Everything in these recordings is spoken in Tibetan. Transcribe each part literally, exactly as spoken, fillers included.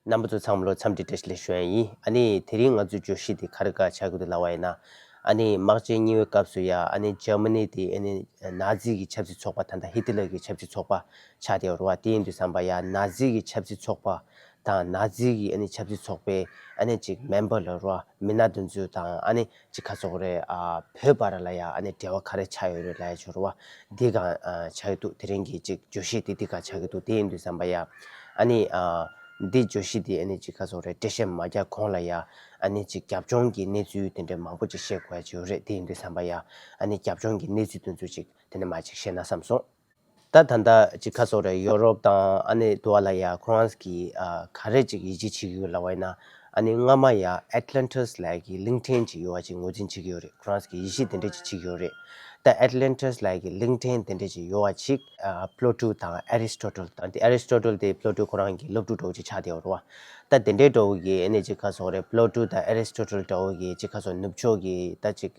རྣམ་པ་ཚོ་ཚང་མ་ལ་འཚམས་འདྲི་བཀྲ་ཤིས་བདེ་ལེགས་ཞུ་ཡ་ཡིན། ཨ་ནི་དེ་རིང་ང་ཚོའི་བརྗོད་གཞི་དེ་ག་རེ་ག་ཆགས་ཀྱི་འདུག་ལབ་པ་ཡིན་ན། ཨ་ནི་དམག་ཆེན་གཉིས་པའི་སྐབས་སུ་ཡ་ཨ་ནི་འཇར་མ་ནི་དེ་ཨ་ནི་ནཱ་ཛི་གི་ཆབ་སྲིད་ཚོགས་པ། ད་ལྟ་ཧི་ཏི་ལར་གྱི་ཆབ་སྲིད་ཚོགས་པ་ཆགས་བསྡད་ཡོད་རེད་བ། དེ་ཡིན་དུས་ཙམ་པ་ཡ་ནཱ་ཛི་གི་ཆབ་སྲིད་ཚོགས་པ་དང་ནཱ་ཛི་གི་ཨ་ནི་ཆབ་སྲིད་ཚོགས་པའི་ཨ་ནི་ཅིག་མེམ་བར་ལབ་རེད་བ། མི་སྣ་དེ་ཚོ་དང་ཨ་ནི་ཅིག་ག་ཟེར་དགོས་རེད། ཨ་བོད་བར་ལ་ཡ་ཨ་ནི་འབྲེལ་བ་ག་རེ་ཆགས་ཡོད་རེད་ལབ་ཡ་ཅིག་ཡོད་རེད་བ། འདི་ག་ཨ་ཆགས་ཀྱི་འདུག་དེ་རིང་གི་ཅིག་བརྗོད་གཞི་དེ་འདི་ག་ཆགས་ཀྱི་འདུག་དེ་ཡིན་དུས་ཙམ་པ་ཡ་ཨ་ནི་ཨ་འདི་བརྗོད་གཞི་འདི་ཨ་ནི་ཅིག་ག་ཟེར་དགོས་རེད། འགྲེལ་བཤད་མ་རྒྱག་གོང་ལ་ཡ་ཨ་ནི་ཅིག་རྒྱབ་ལྗོངས་ཀྱི་གནས་ཚུལ་དེ་འདྲ་མང་པོ་ཅིག་བཤད་དགོས་ཡ་ཅིག་ཡོད་རེད། དེ་ཡིན་དུས་ཙམ་པ་ཡ་ཨ་ནི་རྒྱབ་ལྗོངས་ཀྱི་གནས་ཚུལ་དེ་ཚོ་ཅིག་དེ་ནས་མར་ཅིག་བཤད་ན་བསམ་སོང་། ད་ད་ལྟ་ཅིག་ག་ཟེར་དགོས་རེད། ཡོ་རོབ་དང་ཨ་ནི་དེ་བ་ལ་ཡ་ཁོ་རང་གིས་ཨ་ག་རེ་ཅིག་ཡིད་ཆེས་བྱེད་ཀྱི་ཡོད་ལབ་པ་ཡིན་ན། ཨ་ནི་སྔ་མ་ཡ་ཨེཊ་ལན་ཊིག་ལབ་ཡ་གི་གླིང་ཕྲན་ཅིག་ཡོད་པ་ཅིག་ངོས་འཛིན་བྱེད་ཀྱི་ཡོད་རེད། ཁོ་རང་གིས་ཡིད་ཆེས་དེ་འདྲ་ཅིག་བྱེད་ཀྱི་ཡོད་རེད། ད་ཨེཊ་ལན་ཊིག་ལབ་ཡ་གི་གླིང་ཕྲན་དེ་འདྲ་ཅིག་ཡོད་པ་ཅིག་ཨ་པློ་ཊོ་དང་ཨེ་རི་སི་ཊོ་ཊལ་དང་། དེ་ཨེ་རི་སི་ཊོ་ཊལ་དེ་པློ་ཊོ་ཁོ་རང་གི་སློབ་ཕྲུག་འདྲ་བོ་ཅིག་ཆགས་བསྡད་ཡོད་རེད་བ། ད་དེ་འདྲའི་འདྲ་བོ་གི་ཨ་ནི་ཅིག་ག་ཟེར་དགོས་རེད། པློ་ཊོ་དང་ཨེ་རི་སི་ཊོ་ཊལ་འདྲ་བོ་གི་ཅིག་ག་ཟེར་དགོས་རེད། ནུབ་ཕྱོགས་ཀྱི་ད་ཅིག་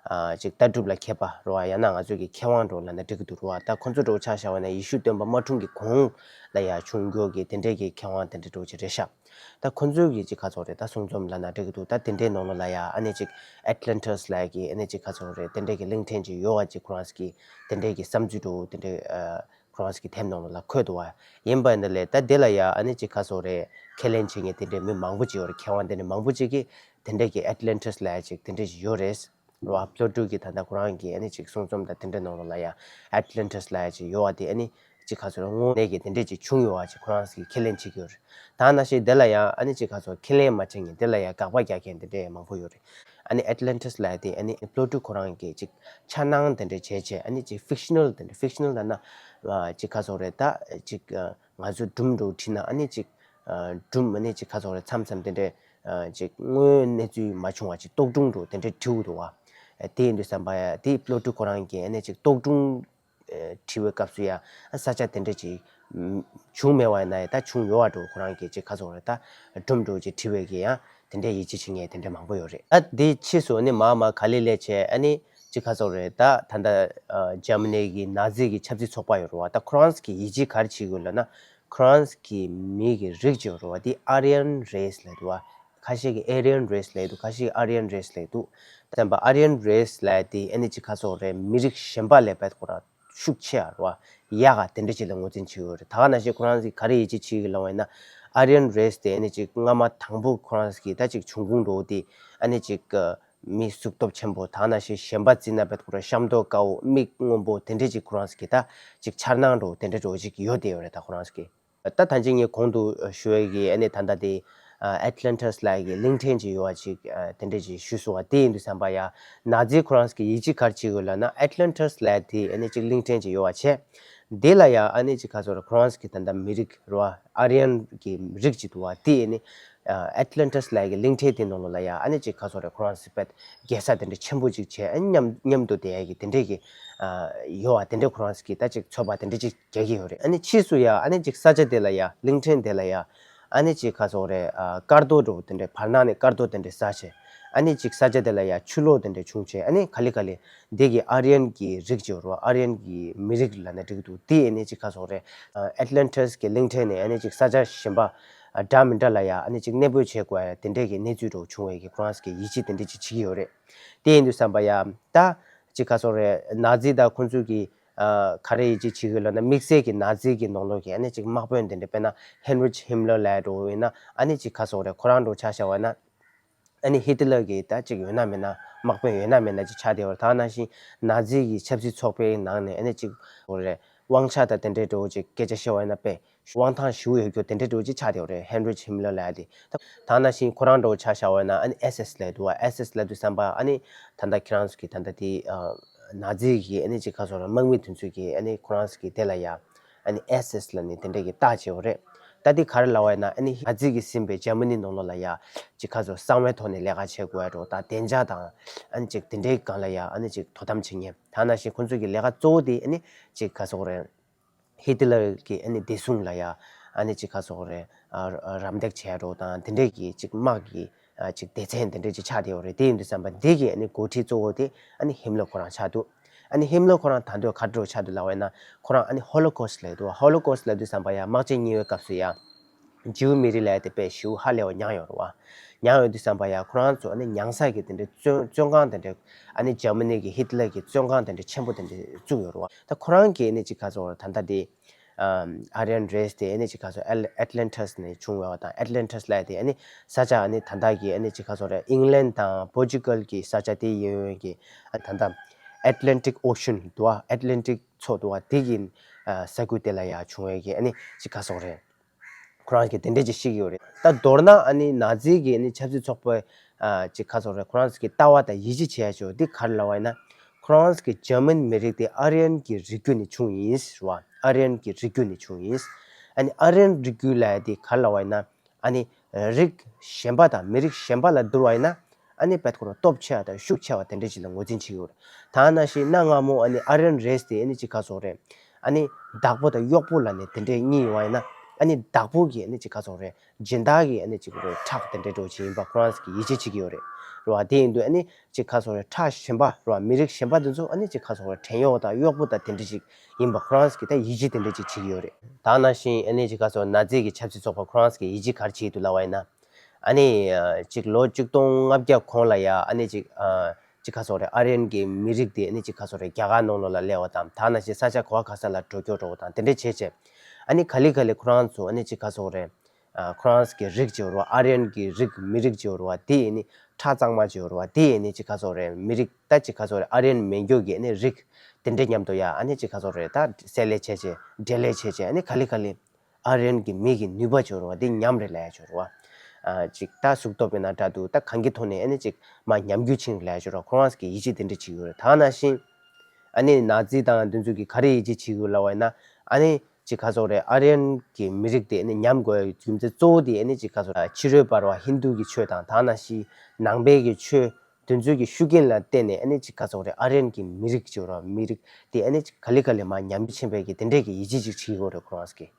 ཨ་ཅིག་ལྟ་གྲུབ་ལ་མཁས་པ་རེད་བ། ཡང་ན་ང་ཚོ་གི་མཁས་དབང་འདྲ་བོ་ལབ་ན་འགྲིག་གི་འདུག་རེད་བ། ད་ཁོ་ཚོ་འདྲ་བོ་ཆ་བཞག་པ་ན་ཡེ་ཤུ་སྟོན་པ་མ་འཁྲུངས་ཀྱི་གོང་ལ་ཡ་བྱུང་རྒྱུ་གི་དེ་འདྲའི་གི་མཁས་དབང་དེ་འདྲ་འདྲ་བོ་ཅིག་རེད་ཤག་ད་ཁོ་ཚོའི་གི་ཅིག་ག་ཟེར་དགོས་རེད། ད་གསུང་རྩོམ་ལབ་ན་འགྲིག་གི་འདུག་ད་དེ་འདྲའི་ནང་ལོགས་ལ་ཡ་ཨ་ནི་ཅིག་ཨེཊ་ལན་ཊིག་ལབ་ཡ་གི་ཨ་ནི་ཅིག་ག་ཟེར་དགོས་རེད། དེ་འདྲའི་གི་གླིང་ཕྲན་ཅིག་ཡོད་པ་ཅིག་ཁོ་རང་གི་དེ་འདྲའི་གི་བསམ་ཚུལ་འདྲ་བོ་དེ་འདྲའི་ཨ་ཁོ་རང་གི་དེབ་ནང་ལོགས་ལ་འཁོད་འདུག་བ། ཡིན་པ་ཡིན་ན་ལས་ད་དེ་ལ་ཡ་ཨ་ནི་ཅིག་ག་ཟེར་དགོས་རེད། ཁས་ལེན་བྱེད་མཁན་དེ་འདྲའི་མི་མང་པོ་ཅིག་ཡོད་རེད། མཁས་དབང་དེ་འདྲ་མང་པོ་ཅིག་གིས་དེ་འདྲའི་གི་ཨེཊ་ལན་ཊིག་ལབ་ཡ་ཅིག་དེ་འདྲ་ཅིག་ཡོད་རེད། རེད་བ། པློ་ཊོ་གི་ད་ལྟ་ཁོ་རང་གི་ཨ་ནི་ཅིག་གསུང་རྩོམ་དང་དེ་འདྲའི་ནང་ལོགས་ལ་ཡ་ཨེཊ་ལན་ཊིག་ལབ་ཡ་ཅིག་ཡོད་པ་དེ་ཨ་ནི་ཅིག་ག་ཟེར་དགོས་རེད། དངོས་གནས་ཀྱི་དེ་འདྲས་ཅིག་བྱུང་ཡོད་པ་ཅིག་ཁོ་རང་གིས་ཁས་ལེན་བྱེད་ཀྱི་ཡོད་རེད། ད་ནང་བཞིན་དེ་ལ་ཡ་ཨ་ནི་ཅིག་ག་ཟེར་དགོས་རེད། ཁས་ལེན་མ་བྱེད་མཁན་དེ་ལ་ཡ་དགག་པ་རྒྱག་མཁན་དེ་འདྲས་མང་པོ་ཡོད་རེད། ཨ་ནི་ཨེཊ་ལན་ཊིག་ལབ་ཡ་དེ་ཨ་ནི་པློ་ཊོ་ཁོ་རང་གིས་ཅིག་འཆར་སྣང་དེ་འདྲས་བྱས་བྱས། ཨ་ནི་ཅིག་ཕིག་ཤ་ནལ་དེ་འདྲས། ཕིག་ཤ་ནལ་ལབ་ན་ཅིག་ག་ཟེར་དགོས་རེད། ད་ཅིག་ང་ཚོ་སྒྲུང་འདྲ་བོ་བྲིས་ན་ཨ་ནི་ཅིག་སྒྲུང་ཨ་ནི་ཅིག་ག་ཟེར་དགོས་རེད། མཚམས་མཚམས་དེ་འདྲས་ཅིག་དངོས་ཡོད་གནས་ཚུལ་མ་བྱུང་བ་ཅིག་རྟོག་སྒྲུང་འདྲ་བོ་དེ་འདྲས་བྲིས་འདུག་བ། དེ་ཡིན་དུས་ཙམ་པ་ཡ་དེ་པློ་ཊོ་ཁོ་རང་གིས་ཨ་ནི་ཅིག་རྟོག་སྒྲུང་བྲིས་པའི་སྐབས་སུ་ཡ་ས་ཆ་དེ་འདྲ་ཅིག་བྱུང་མེད་པ་ཡིན་ན་ཡང་ད་བྱུང་ཡོད་པ་འདྲ་བོ་ཁོ་རང་གིས་ཅིག་ག་ཟེར་དགོས་རེད། ད་སྒྲུང་འདྲ་བོ་ཅིག་བྲིས་པའི་གི་ཡང་དེ་འདྲའི་ཡིད་ཆེས་བྱེད་མཁན་དེ་འདྲ་མང་པོ་ཡོད་རེད། ད་དེའི་ཕྱིས་སུ་ནི་མར་མར་ག་ལེ་ལེ་བྱས། ཨ་ནི་ཅིག་ག་ཟེར་དགོས་རེད། ད་ད་ལྟ་ཨ་འཇར་མ་ནི་གི་ནཱ་ཛི་གི་ཆབ་སྲིད་ཚོགས་པ་ཡོད་རེད་བ། ད་ཁོ་རང་གིས་ཡིད་ཆེས་ག་རེ་བྱེད་ཀྱི་ཡོད་ལབ་ན། ཁོ་རང་གི་མི་གི་རིགས་ཅིག་ཡོད་རེད་བ། དེ་ཨ་རི་ཡན་རེ་སི་ལབ་འདུག་བ། ཁ་ཤས་ཀྱིས་ཨེ་རི་ཡན་རེ་སི་ལབ་འདུག་ཁ་ཤས་ཀྱིས་ཨ་རི་ཡན་རེ་སི་ལབ་འདུག་དེ་ཙམ་པ་ཨ་རི་ཡན་རེ་སི་ལབ་དེ་ཨ་ནི་ཅིག་ག་ཟེར་དགོས་རེད། མི་རིགས་གཞན་པ་ལས་དཔེ་ཁོ་རང་ཤུགས་ཆེ་བ་རེད་བ། ཡག་ག་དེ་འདྲ་ཅིག་ལ་ངོས་འཛིན་བྱེད་ཀྱི་ཡོད་རེད། ད་ག་ནང་བཞིན་ཁོ་རང་གིས་ག་རེ་ཡིད་ཆེས་བྱེད་ཀྱི་ལབ་པ་ཡིན་ན། ཨ་རི་ཡན་རེ་སི་དེ་ཨ་ནི་ཅིག་སྔ་མ་དང་པོ་ཁོ་རང་གི་ད་ཅིག་བྱུང་ཁུངས་འདྲ་བོ་དེ་ཨ་ནི་ཅིག་མི་གཟུགས་སྟོབས་ཆེན་པོ། ད་ག་ནང་བཞིན་གཞན་པ་བརྩིས་ན་དཔེ་ཁོ་རང་ཤམ་ཐབས་དཀར་པོ་མིག་སྔོན་པོ་དེ་འདྲ་ཅིག་ཁོ་རང་གི་ད་ཅིག་འཆར་སྣང་འདྲ་བོ་དེ་འདྲ་འདྲ་བོ་ཅིག་ཡོད་བསྡད་ཡོད་རེད། ད་ཁོ་རང་གི་ད་ད་ཐེངས་ཅིག་ངས་གོང་དུ་ཞུ་བའི་གི་ཨ་ནི་ད་ལྟ་དེ་ཨེཊ་ལན་ཊིག་ལབ་ཡ་གི་གླིང་ཕྲན་ཅིག་ཡོད་པ་ཅིག་དེ་འདྲ་ཅིག་ཞུས་སོང་བ། དེ་ཡིན་དུས་ཙམ་པ་ཡ་ནཱ་ཛི་ཁོ་རང་གིས་ཡིད་ཆེས་ག་རེ་བྱེད་ཀྱི་ཡོད་ལབ་ན། ཨེཊ་ལན་ཊིག་ལབ་ཡ་དེ་ཨ་ནི་ཅིག་གླིང་ཕྲན་ཅིག་ཡོད་པ་བྱས། དེ་ལ་ཡ་ཨ་ནི་ཅིག་ག་ཟེར་དགོས་རེད། ཁོ་རང་གི་ད་ལྟ་མི་རིགས་རེད་བ། ཨ་རི་ཡན་གྱི་རིགས་ཅིག་འདུག་བ། དེ་ཨ་ནི་ཨེཊ་ལན་ཊིག་ལབ་ཡ་གི་གླིང་ཕྲན་དེ་ནང་ལོགས་ལ་ཡ་ཨ་ནི་ཅིག་ག་ཟེར་དགོས་རེད། ཁོ་རང་ཚོ་དཔེ་རྒྱལ་ས་དེ་འདྲ་ཆེན་པོ་ཅིག་བྱས། ཨ་ནི་མཉམ་མཉམ་དུ་བསྡད་ཡ་གི་དེ་འདྲས་ཀྱི་ཨ་ཡོད་བ། དེ་འདྲས་ཁོ་རང་ཚོ་གིས་ད་ཅིག་ཚོད་དཔག་དེ་འདྲས་ཅིག་རྒྱག་གི་ཡོད་རེད། ཨ་ནི་ཕྱིས་སུ་ཡ་ཨ་ནི་ཅིག་ས་ཆ་དེ་ལ་ཡ་གླིང་ཕྲན་དེ་ལ་ཡ་ཨ་ནི་ཅིག་ག་ཟེར་དགོས་རེད། ཨ་སྐར་རྡོ་འདྲ་བོ་དེ་འདྲས་བར་སྣང་ནས་སྐར་རྡོ་དེ་འདྲས་བསགས་བྱས། ཨ་ནི་ཅིག་ས་ཆ་དེ་ལ་ཡ་ཆུ་ལོག་དེ་འདྲས་བྱུང་བྱས། ཨ་ནི་ག་ལེ་ག་ལེ་འདི་གི་ཨ་རི་ཡན་གྱི་རིགས་ཅིག་ཡོད་རེད་བ། ཨ་རི་ཡན་གྱི་མི་རིགས་ལབ་ན་འགྲིག་གི་འདུག་དེ་ཨ་ནི་ཅིག་ག་ཟེར་དགོས་རེད། ཨ་ཨེཊ་ལན་ཊིག་གི་གླིང་ཕྲན་ནས་ཨ་ནི་ཅིག་ས་ཆ་གཞན་པ་ཨ་འདྲ་མི་འདྲ་ལ་ཡ་ཨ་ནི་ཅིག་གནས་སྤོས་བྱེད་དགོས་ཡ་དེ་འདྲས་ཀྱི་གནས་ཚུལ་འདྲ་བོ་བྱུང་བའི་གི་ཁོ་རང་ཚོ་གིས་ཡིད་ཆེས་དེ་འདྲས་ཅིག་བྱེད་ཀྱི་ཡོད་རེད། དེ་ཡིན་དུས་ཙམ་པ་ཡ་ད་ཅིག་ག་ཟེར་དགོས་རེད། ནཱ་ཛི་དང་ཁོང་ཚོ་གིས་ཨ་ག་རེ་ཡིད་ཆེས་བྱེད་ཀྱི་ཡོད་ལབ་ན། དམིགས་བསལ་གྱི་ནཱ་ཛི་གི་ནང་ལོགས་ཀྱི་ཨ་ནི་ཅིག་དམག་དཔོན་དེ་འདྲ་དཔེར་ན་ཧེན་རིཆ་ཧིམ་ལར་ལབ་ཡ་འདྲ་བོ་ཡིན་ན། ཨ་ནི་ཅིག་ག་ཟེར་དགོས་རེད། ཁོ་རང་འདྲ་བོ་ཆ་བཞག་པ་ན། ཨ་ནི་ཧི་ཏི་ལར་གྱི་ད་ཅིག་ཡོད་ན་མེད་ན་དམག་དཔོན་ཡོད་ན་མེད་ན་ཅིག་ཆགས་བསྡད་ཡོད་རེད། ད་ག་ནང་བཞིན་ནཱ་ཛི་གི་ཆབ་སྲིད་ཚོགས་པའི་ནང་ནས་ཨ་ནི་ཅིག་འོ་རེད། དབང་ཆ་དང་དེ་འདྲའི་འདྲ་བོ་ཅིག་སྐད་ཆ་བཤད་པ་ཡིན་ན་དཔེ་དབང་ཐང་ཞེ་པོ་ཡོད་རྒྱུ་དེ་འདྲའི་འདྲ་བོ་ཅིག་ཆགས་བསྡད་ཡོད་རེད། ཧེན་རིཆ་ཧིམ་ལར་ལབ་ཡ་དེ། ད་ག་ནང་བཞིན་ཁོ་རང་འདྲ་བོ་ཆ་བཞག་པ་ཡིན་ན་ཨ་ནི་ཨེས་ཨེས་ལབ་འདུག་བ། ཨེས་ཨེས་ལབ་དུས་ཙམ་པ་ཨ་ནི་ད་ལྟ་ཁྱེད་རང་ཚོ་གི་ད་ལྟ་དེ་ཨ་ནཱ་ཛི་གི་ཨ་ནི་ཅིག་ག་ཟེར་དགོས་རེད། དམག་མི་དེ་ཚོ་གི་ཨ་ནི་ཁོ་རང་ཚོ་གི་དེ་ལ་ཡ། ཨ་ནི་ཨེས་ཨེས་ལབ་ནས་དེ་འདྲ་གི་རྟགས་བྱས་པ་རེད། ད་འདི་ག་རེ་ལབ་པ་ཡིན་ན། ཨ་ནི་ནཱ་ཛི་གིས་ཟིན་པའི་འཇར་མ་ནི་ནང་ལོགས་ལ་ཡ་ཅིག་ག་ཟེར་གསང་བའི་ཐོག་ནས་ལས་ཀ་བྱེད་དགོས་ཡ་འདྲ་བོ་དང་། བདེ་འཇགས་དང་ཨ་ནི་ཅིག་དེ་འདྲའི་སྒང་ལ་ཡ་ཨ་ནི་ཅིག་དོ་དམ་བྱེད་མཁན། ད་ག་ནང་བཞིན་ཁོང་ཚོ་གི་ལས་ཀ་གཙོ་བོ་དེ་ཨ་ནི་ཅིག་ག་ཟེར་དགོས་རེད། ཧི་ཏི་ལར་གྱི་ཨ་ནི་བདེ་སྲུང་ལ་ཡ་ཨ་ནི་ཅིག་ག་ཟེར་དགོས་རེད། ཨ་རམ་འདེགས་བྱེད་ཡ་འདྲ་བོ་དང་། དེ་འདྲའི་གི་ཅིག་དམག་གི་ཨ་ཅིག་སྡེ་ཚན་དེ་འདྲ་ཅིག་ཆགས་བསྡད་ཡོད་རེད། དེ་ཡིན་དུས་ཙམ་པ་འདི་གི་ཨ་ནི་འགོ་ཁྲིད་གཙོ་བོ་དེ་ཨ་ནི་ཧིམ་ལར་ཁོ་རང་ཆགས་འདུག་ཨ་ནི་ཧིམ་ལར་ཁོ་རང་ད་དུང་ག་འདྲ་ཆགས་འདུག་ལབ་པ་ཡིན་ན། ཁོ་རང་ཨ་ནི་ཧོ་ལོ་ཀོ་སི་ལབ་འདུག་ཧོ་ལོ་ཀོ་སི་ལབ་དུས་ཙམ་པ་ཡ་དམག་ཆེན་གཉིས་པའི་སྐབས་སུ་ཡ་ ཇིའུ་མི་རིགས་ལབ་ཡ་དེ་དཔེ་ཞེ་པོ་ཧ་ལས་པ་མྱངས་ཡོད་རེད་བ། མྱངས་ཡོད་དུས་ཙམ་པ་ཡ་ཁོ་རང་ཚོ་ཨ་ནི་མྱངས་ས་གི་དེ་འདྲའི་བཙོན་བཙོན་ཁང་དེ་འདྲའི་ཨ་ནི་འཇར་མ་ནི་གི་ཧི་ཏི་ལར་གི་བཙོན་ཁང་དེ་འདྲའི་ཆེན་པོ་དེ་འདྲའི་བཙུགས་ཡོད་རེད་བ། ད་ཁོ་རང་གི་ཨ་ནི་ཅིག་ག་ཚོད་ད་ལྟ་དེ། ཨམ། Aryan race དེ་ཨ་ནི་ཅིག་ག་ཚོད་ཨེ་ཨེ་ཏི་ལན་ཊས་ནས་བྱུང་བ་དང་། ཨེ་ཏི་ལན་ཊས་ལབ་ཡ་དེ་ཨ་ནི་ས་ཆ་ཨ་ནི་ད་ལྟ་གི་ཨ་ནི་ཅིག་ག་ཚོད་རེད། ཨིང་ལན་དང་པོར་ཅུ་གལ་གི་ས་ཆ་དེ་ཡིན་ཡོད་ཀྱི། ཨ་ད་ལྟ་ཨེ་ཏི་ལན་ཊིག་ཨོ་ཤན་འདུག་བ། ཨེ་ཏི་ལན་ཊིག་མཚོ་འདུག་བ། དེ་གི་ཨ་ས་ཁུལ་དེ་ལ་ཡ་བྱུང་བའི་གི་ཨ་ནི་ཅིག་ག་ཚོད་རེད། ཁོ་རང་གིས་དེ་འདྲས་ཅིག་བཤད་ཀྱི་ཡོད་རེད། ད་མདོར་ན་ཨ་ནི་ནཱ་ཛི་གི་ཨ་ནི་ཆབ་སྲིད་ཚོགས་པའི་ཨ་ཅིག་ག་ཚོད་རེད། ཁོ་རང་ཚོ་གི་ལྟ་བ་དང་ཡིད་ཆེས་བྱེད་ཡ་ཅིག་འདི་ག་རེ་ལབ་པ་ཡིན་ན། ཁོ་རང་ཚོ་གི་འཇར་མན་མི་རིགས་དེ་ཨ་རི་ཡན་གྱི་རིགས་རྒྱུད་ནས་བྱུང་ཡིན་ཟེར་བ། ཨ་རི་ཡན་གྱི་རིགས་རྒྱུད་ནས་བྱུང་ཡིན། ཨ་ནི་ཨ་རི་ཡན་རིགས་རྒྱུད་ལབ་ཡ་དེ་ག་རེ་ལབ་པ་ཡིན་ན། ཨ་ནི་རིགས་གཞན་པ་དང་མི་རིགས་གཞན་པ་ལ་བསྡུར་བ་ཡིན་ན། ཨ་ནི་དཔེ་ཁོ་རང་སྟོབས་ཆེ་བ་དང་ཤུགས་ཆེ་བ་དེ་འདྲས་ཅིག་ལ་ངོས་འཛིན་བྱེད་ཀྱི་ཡོད་རེད། ད་ནང་བཞིན་གནའ་སྔ་མོ་ཨ་ནི་ཨ་རི་ཡན་རེས་དེ་ཨ་ནི་ཅིག་ག་ཚོད་རེད། ཨ་ནི་བདག་པོ་དང་གཡོག་པོ་ལབ་ནས་དེ་འདྲས་གཉིས་ཡོད་པ་ཡིན་ན། ཨ་ནི་བདག་པོ་གི་ཨ་ནི་ཅིག་ག་ཚོད་རེད། སྦྱིན་བདག་གི་ཨ་ནི་ཅིག་རེད། ཁྲག་དེ་འདྲས་འདྲ་བོ་ཅིག་ཡིན་པ་ཁོ་རང་ཚོ་གིས་ཡིད་ཆེས་བྱེད་ཀྱི་ཡོད་རེད། རེད་བ། དེ་ཡིན་དུས་ཨ་ནི་ཅིག་ག་ཚོད་རེད། ཁྲག་གཞན་པ་རེད་བ། མི་རིགས་གཞན་པ་དེ་ཚོ་ཨ་ནི་ཅིག་ག་ཚོད་རེད། བྲན་གཡོག་དང་གཡོག་པོ་དང་དེ་འདྲས་ཅིག་ཡིན་པ་ཁོ་རང་ཚོ་གིས་ད་ཡིད་ཆེས་དེ་འདྲས་ཅིག་བྱེད་ཀྱི་ཡོད་རེད། ད་ནང་བཞིན་ཨ་ནི་ཅིག་ག་ཚོད་ནཱ་ཛི་གི་ཆབ་སྲིད་ཚོགས་པ་ཁོ་རང་ཚོ་གིས་ཡིད་ཆེས་ག་རེ་བྱེད་ཀྱི་འདུག་ལབ་པ་ཡིན་ན། ཨ་ནི་ཅིག་ལོ་ཆིག་སྟོང་ལྔ་བརྒྱ་གོང་ལ་ཡ་ཨ་ནི་ཅིག་ཨ་ཅིག་ག་ཚོད་རེད། ཨ་རི་ཡན་གྱི་མི་རིགས་དེ་ཨ་ནི་ཅིག་ག་ཚོད་རེད། རྒྱ་གར་ནང་ལོགས་ལ་སླེབས་པ་དང་། ད་ནང་བཞིན་ས་ཆ་ག་བ་ག་ས་ལ་འགྲོ་སྐྱོད་འགྲོ་བ་དང་དེ་འདྲས་བྱས་བྱས། ཨ་ནི་ག་ལེ་ག་ལེ་ཁོ་རང་ཚོ་ཨ་ནི་ཅིག་ག་ཚོད་རེད། ཨ་ཁོ་རང་ཚོ་གི་རིགས་ཅིག་ཡོད་རེད་བ། ཨ་རི་ཡན་གྱི་རིགས། མི་རིགས་ཅིག་ཡོད་རེད་བ། དེ་ཨ་ནི་ཁྲག་གཙང་མ་ཅིག་ཡོད་རེད་བ། དེ་ཨ་ནི་ཅིག་ག་ཚོད་རེད། མི་རིགས་ད་ཅིག་ག་ཚོད་རེད། ཨ་རི་ཡན་མེད་རྒྱུ་གི་ཨ་ནི་རིགས་དེ་འདྲས་མཉམ་དུ་ཡ་ཨ་ནི་ཅིག་ག་ཚོད་རེད། ད་བསྲེས་ལས་བྱས་བྱས། འདྲེས་ལས་བྱས་བྱས། ཨ་ནི་ག་ལེ་ག་ལེ་ཨ་རི་ཡན་གྱི་མི་གི་ནུས་པ་ཅིག་ཡོད་རེད་བ། དེ་ཉམས་རེད་ལབ་ཡ་ཅིག་ཡོད་རེད་བ། ཨ་ཅིག་ད་གཟུགས་སྟོབས་ཡིན་ན་འདྲ་འདུག་ད་གང་གི་ཐོག་ནས་ཨ་ནི་ཅིག་མར་ཉམས་རྒྱུ་ཕྱིན་ལབ་ཡ་ཅིག་ཡོད་རེད། ཁོ་རང་ཚོ་གིས་ཡིད་ཆེས་དེ་འདྲས་བྱེད་ཀྱི་ཡོད་རེད། ད་ནང་བཞིན་ཨ་ནི་ནཱ་ཛི་དང་དེ་ཚོ་གིས་ག་རེ་ཡིད་ཆེས་བྱེད་ཀྱི་ཡོད་ལབ་པ་ཡིན་ན། ཨ་ནི་ཅིག་ག་ཚོད་རེད། ཨ་རི་ཡན་གྱི་མི་རིགས་དེ་ཨ་ནི་ཉམས་དགོས་ཡ་རྒྱུ་མཚན་གཙོ་བོ་དེ་ཨ་ནི་ཅིག་ག་ཚོད་རེད། ཕྱི་རོལ་པ་རེད་བ། ཧིན་དུ་གི་ཆོས་དང་། ད་ནང་བཞིན་ནང་པའི་གི་ཆོས། དེ་ཚོའི་གི་ཤུགས་རྐྱེན་ལ་བརྟེན་ནས་ཨ་ནི་ཅིག་ག་ཚོད་རེད། ཨ་རི་ཡན་གྱི་མི་རིགས་ཅིག་ཡོད་རེད་བ། མི་རིགས་དེ་ཨ་ནི་ཅིག་ག་ལེ་ག་ལེ་མར་ཉམས་རྒྱུ་ཕྱིན་པའི་གི་དེ་འདྲས་གི་ཡིད་ཆེས་ཅིག་བྱེད་ཀྱི་ཡོད་རེད། ཁོ་རང་ཚོ་གིས།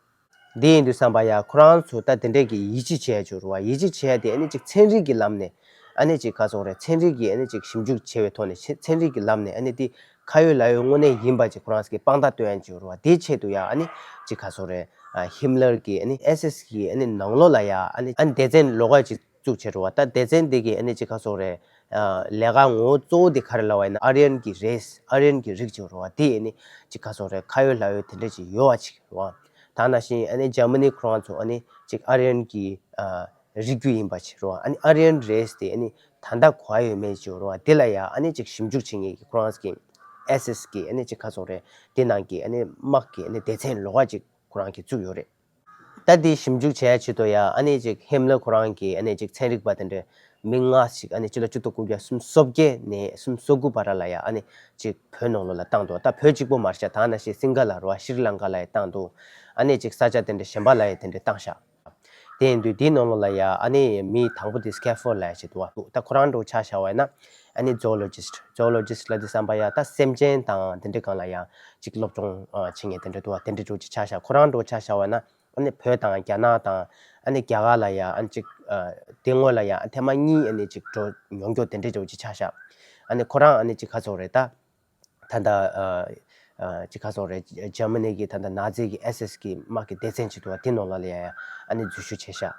དེ་ཡིན་དུས་ཙམ་པ་ཡ་ཁོ་རང་ཚོ་ད་དེ་འདྲས་ཀྱི་ཡིད་ཆེས་བྱེད་ཡ་ཅིག་ཡོད་རེད་བ། ཡིད་ཆེས་བྱེད་ཡ་དེ་ཨ་ནི་ཅིག་ཚན་རིག་གི་ལམ་ནས། ཨ་ནི་ཅིག་ག་ཚོད་རེད། ཚན་རིག་གི་ཨ་ནི་ཅིག་ཞིབ་འཇུག་བྱས་པའི་ཐོག་ནས། ཚན་ཚན་རིག་གི་ལམ་ནས་ཨ་ནི་དེ་ཁ་ཡོད་ལག་ཡོད་དངོས་གནས་ཡིན་པ་ཅིག་ཁོ་རང་ཚོ་གིས་དཔང་རྟགས་སྟོན་ཡ་ཅིག་ཡོད་རེད་བ། དེའི་ཆེད་དུ་ཡ་ཨ་ནི་ཅིག་ག་ཚོད་རེད། ཨ་ཧིམ་ལར་གྱི་ཨ་ནི་ཨེསི་ཨེསི་གི་ཨ་ནི་ནང་ལོགས་ལ་ཡ་ཨ་ནི་ཨ་ནི་སྡེ་ཚན་ལོགས་ཀ་ཅིག་བཙུགས་བྱས་རེད་བ། ད་སྡེ་ཚན་དེ་གི་ཨ་ནི་ཅིག་ག་ཚོད་རེད། ཨ་ལས་ཀ་ངོ་བོ་གཙོ་བོ་དེ་ག་རེ་ལབ་པ་ཡིན་ན། ཨ་རི་ཡན་གྱི་རེས། ཨ་རི་ཡན་གྱི་རིགས་ཅིག་ཡོད་རེད་བ། དེ་ཨ་ནི་ཅིག་ག་ཚོད་རེད། ཁ་ཡོད་ལག་ཡོད་དེ་འདྲ་ཅིག་ཡོད་པ་ཅིག་རེད་བ། ད་ནང་བཞིན་ཨ་ནི་འཇར་མ་ནི་ཁོ་རང་ཚོ་ཨ་ནི་ཅིག་ཨ་རི་ཡན་གྱི་ཨ་རིགས་རྒྱུད་ཡིན་པ་ཅིག་རེད་བ། ཨ་ནི་ཨ་རི་ཡན་རེས་དེ་ཨ་ནི་ད་ལྟ་ག་བ་ཡོད་མེད་ཅིག་ཡོད་རེད་བ། དེ་ལ་ཡ་ཨ་ནི་ཅིག་ཞིབ་འཇུག་བྱེད་མཁན་གྱི་ཁོ་རང་ཚོ་གི་ཨེསི་ཨེསི་གི་ཨ་ནི་ཅིག་ག་ཚོད་རེད། དེ་ནང་གི་ཨ་ནི་དམག་གི་ཨ་ནི་སྡེ་ཚན་ལོགས་ཀ་ཅིག་ཁོ་རང་གིས་བཙུགས་ཡོད་རེད། ད་འདི་ཞིབ་འཇུག་བྱེད་ཡ་ཆེད་དུ་ཡ་ཨ་ནི་ཅིག་ཧིམ་ལར་ཁོ་རང་གིས་ཨ་ནི་ཅིག་ཚན་རིག་པ་དེ་འདྲ་མི་ལྔ་ཞིག་ཨ་ནི་སྤྱི་ལོ་ཆིག་སྟོང་དགུ་བརྒྱ་སུམ་ཅུ་སོ་བརྒྱད་ནས་སུམ་ཅུ་སོ་དགུ་བར་ལ་ཡ་ཨ་ནི་ཅིག་བོད་ནང་ལོགས་ལ་བཏང་འདུག་ད་བོད་གཅིག་པོ་མ་རེད་ཤག་ད་ནང་བཞིན་སིང་ག་ལ་རེད་བ། ཤྲི་ལང་ཀ་ལ་ཡ་བཏང་འདུག་ཨ་ནི་ཅིག་ས་ཆ་དེ་འདྲ་གཞན་པ་ལ་ཡ་དེ་འདྲ་བཏང་ཤག་དེ་ཡིན་དུས་དེའི་ནང་ལོགས་ལ་ཡ་ཨ་ནི་མི་དང་པོ་དེ་སྐེ་ཕོར་ལབ་ཡ་ཞིག་འདུག་བ། ད་ཁོ་རང་འདྲ་བོ་ཆ་བཞག་པ་ཡིན་ན། ཨ་ནི་ཛོ་ལོ་ཇི་སི་ཊི། ཛོ་ལོ་ཇི་སི་ཊི་ལབ་དུས་ཙམ་པ་ཡ་ད་སེམས་ཅན་དང་དེ་འདྲའི་སྒང་ལ་ཡ་ཅིག་སློབ་སྦྱོང་ཨ་བྱེད་མཁན་དེ་འདྲ་འདུག་བ། དེ་འདྲ་འདྲ་བོ་ཅིག་ཆ་བཞག་ཁོ་རང་འདྲ་བོ་ཆ་བཞག་པ་ཡིན་ན། ཨ་ནི་བོད་དང་རྒྱ་ནག་དང་ཨ་ནི་རྒྱ་གར་ལ་ཡ་ཨ་ནི་ཅིག་ཨ་དེ་སྔོན་ལ་ཡ་ཨ་ཐེངས་མ་གཉིས་ཨ་ནི་ཅིག་འགྲོ་མྱོང་རྒྱུ་དེ་འདྲ་འདྲ་བོ་ཅིག་ཆ་བཞག་ཨ་ནི་ཁོ་རང་ཨ་ནི་ཅིག་ག་ཚོད་རེད་ད། ད་ལྟ་ཨ་ཨ་ཅིག་ག་ཚོད་རེད། འཇར་མ་ནི་གི་ད་ལྟ་ནཱ་ཛི་གི་ཨེསི་ཨེསི་གི་དམག་གི་སྡེ་ཚན་ཅིག་འདུག་བ། དེ་ནང་ལ་ལ་ཡ་ཡ་ཨ་ནི་འཛུལ་ཞུགས་བྱས་ཤག་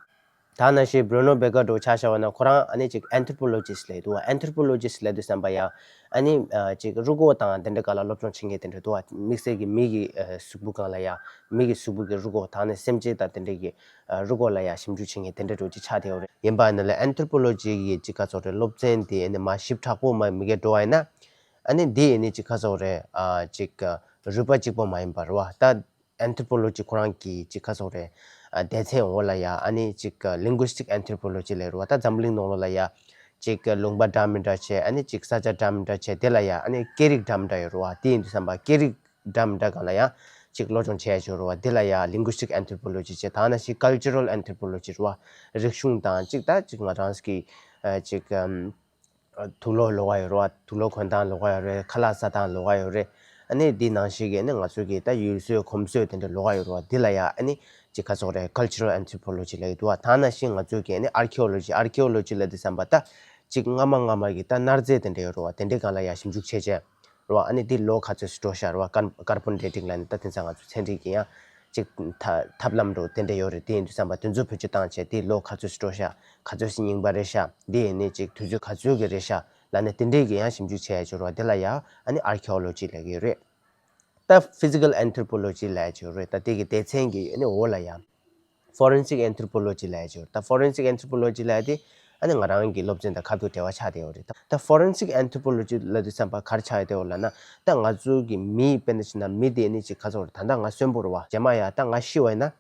ད་ནང་བཞིན་བྷྲུ་ནོ་བྷེ་ཀར་འདྲ་བོ་ཆ་བཞག་པ་ན་ཁོ་རང་ཨ་ནི་ཅིག་ཨན་ཐྲོ་པོ་ལོ་ཇི་སི་ཊི་ལབ་འདུག་བ། ཨན་ཐྲོ་པོ་ལོ་ཇི་སི་ཊི་ལབ་དུས་ཙམ་པ་ཡ་ཨ་ནི་ཨ་ཅིག་རུས་ཁོག་དང་དེ་འདྲ་སྒང་ལ་སློབ་སྦྱོང་བྱེད་མཁན་དེ་འདྲ་འདུག་བ། དམིགས་བསལ་གྱི་མི་གི་ཨ་གཟུགས་པོ་སྒང་ལ་ཡ། མི་གི་གཟུགས་པོ་གི་རུས་ཁོག་དང་ནི་སེམས་ཅན་དང་དེ་འདྲ་གི་ཨ་རུས་ཁོག་ལ་ཡ་ཞིབ་འཇུག་བྱེད་མཁན་དེ་འདྲ་འདྲ་བོ་ཅིག་ཆགས་བསྡད་ཡོད་རེད། ཡིན་པ་ནི་ལ་ཨན་ཐྲོ་པོ་ལོ་ཇི་གི་ཅིག་ག་ཚོད་རེད། སློབ་ཚན་དེ་ཨ་ནི་མར་ཞིབ་ཕྲ་པོ་མར་མི་གེ་འགྲོ་བ་ཡིན་ན། ཨ་ནི་འདི་ཨ་ནི་ཅིག་ག་ཚོད་རེད། ཨ་ཅིག་རུས་པ་གཅིག་པོ་མ་ཡིན་པ་རེད་བ། ད་ཨན་ཐྲོ་པོ་ལོ་ཇི་ཁོ་རང་གི་ཅིག་ག་ཚོད་རེད། ཨ་སྡེ་ཚན་འོག་ལ་ཡ་ཨ་ནི་ཅིག་ལིང་གུ་སི་ཊིག་ཨན་ཐྲོ་པོ་ལོ་ཇི་ལབ་རེད་བ། ད་འཛམ་གླིང་ནང་ལོགས་ལ་ཡ་ཅིག་ལུང་པ་འདྲ་མི་འདྲ་བྱས། ཨ་ནི་ཅིག་ས་ཆ་འདྲ་མི་འདྲ་བྱས། དེ་ལ་ཡ་ཨ་ནི་སྐད་རིགས་འདྲ་མི་འདྲ་ཡོད་རེད་བ། དེ་ཡིན་དུས་ཙམ་པ་སྐད་རིགས་འདྲ་མི་འདྲ་སྒང་ལ་ཡ་ཅིག་སློབ་སྦྱོང་བྱས་ཡ་ཅིག་ཡོད་རེད་བ། དེ་ལ་ཡ་ལིང་གུ་སི་ཊིག་ཨན་ཐྲོ་པོ་ལོ་ཇི་བྱས། ད་ནང་བཞིན་ཀལ་ཅ་རལ་ཨན་ཐྲོ་པོ་ལོ་ཇི་རེད་བ། རིག་གཞུང་དང་ཅིག་ད་ཅིག་ང་རང་ཚོ་གི་ཨ་ཅིག་ཨམ། དུག་ལོག་ལོགས་ཀ་ཡོད་རེད་བ། དུག་ལོག་གོན་སྟངས་ལོགས་ཀ་ཡོད་རེད། ཁ་ལག་ཟ་སྟངས་ལོགས་ཀ་ཡོད་རེད། ཨ་ནི་འདི་ནང་བཞིན་གྱི་ཨ་ནི་ང་ཚོ་གི་ད་ཡུལ་སྲོལ་གོམས་སྲོལ་དེ་འདྲ་ལོགས་ཀ་ཡོད་རེད་བ། འདི་ལ་ཡ་ཨ་ནི་ཅིག་ག་ཚོད་རེད། ཀལ་ཅ་རལ་ཨན་ཐྲོ་པོ་ལོ་ཇི་ལབ་ཀྱི་འདུག་བ། ད་ནང་བཞིན་ང་ཚོ་གི་ཨ་ནི་ཨར་ཁི་ཨོ་ལོ་ཇི། ཨར་ཁི་ཨོ་ལོ་ཇི་ལབ་དུས་ཙམ་པ་ད་ཅིག་སྔ་མ་སྔ་མ་གི་ད་གནའ་རྫས་དེ་འདྲ་ཡོད་རེད་བ། དེ་འདྲའི་སྒང་ལ་ཡ་ཞིབ་འཇུག་བྱས་བྱས་རེད་བ། ཨ་ནི་འདི་ལོ་ག་ཚོད་ཅིག་འགྲོ་ཤག་རེད་བ། ཀར་ཀར་བོན་ཌེ་ཊིང་ལབ་ནས་ད་དེང་སང་ང་ཚོ་ཚན་རིག་གི་ཡང་ ཅིག་ཐ་ཐབས་ལམ་འདྲ་དེ་འདྲ་ཡོད་རེད། དེ་ཡིན་དུས་ཙམ་པ་དེ་ཚོ་བེད་སྤྱོད་བཏང་བྱས་དེ་ལོ་ག་ཚོད་ཞིག་འགྲོ་ཤག་ག་ཚོད་ཞིག་རྙིང་པ་རེད་ཤག་འདི་ཡིན་ནི་ཅིག་དུས་ཚོད་ག་ཚོད་ཀྱི་རེད་ཤག་ལབ་ནས་དེ་འདྲས་ཀྱི་ཡང་ཞིབ་འཇུག་བྱས་ཡ་ཅིག་རེད་བ། དེ་ལ་ཡ་ཨ་ནི་archaeology་ལབ་ཀྱི་ཡོད་རེད། ད་physical anthropology་ལབ་ཡ་ཅིག་རེད། ད་དེ་གི་སྡེ་ཚན་གྱི་ཨ་ནི་འོག་ལ་ཡ་forensic anthropology་ལབ་ཡ་ཅིག་ཡོད་རེད། ད་forensic anthropology་ལབ་ཡ་དེ་ཨ་ནི་ང་རང་གི་སློབ་ཚན་དང་ཁ་ཐུག་འབྲེལ་བ་ཆགས་བསྡད་ཡོད་རེད། ད་forensic anthropology་ལབ་དུས་ཙམ་པ་ག་རེ་ཆགས་བསྡད་ཡོད་ལབ་ན། ད་ང་ཚོ་གི་མི་དཔེར་ན་བྱས་ན་མི་དེ་ཨ་ནི་ཅིག་ག་ཚོད་རེད། ད་ལྟ་ང་གསོན་པོ་རེད་བ། རྗེས་མ་ཡ་ད་ང་ཤི་བ་ཡིན་ན།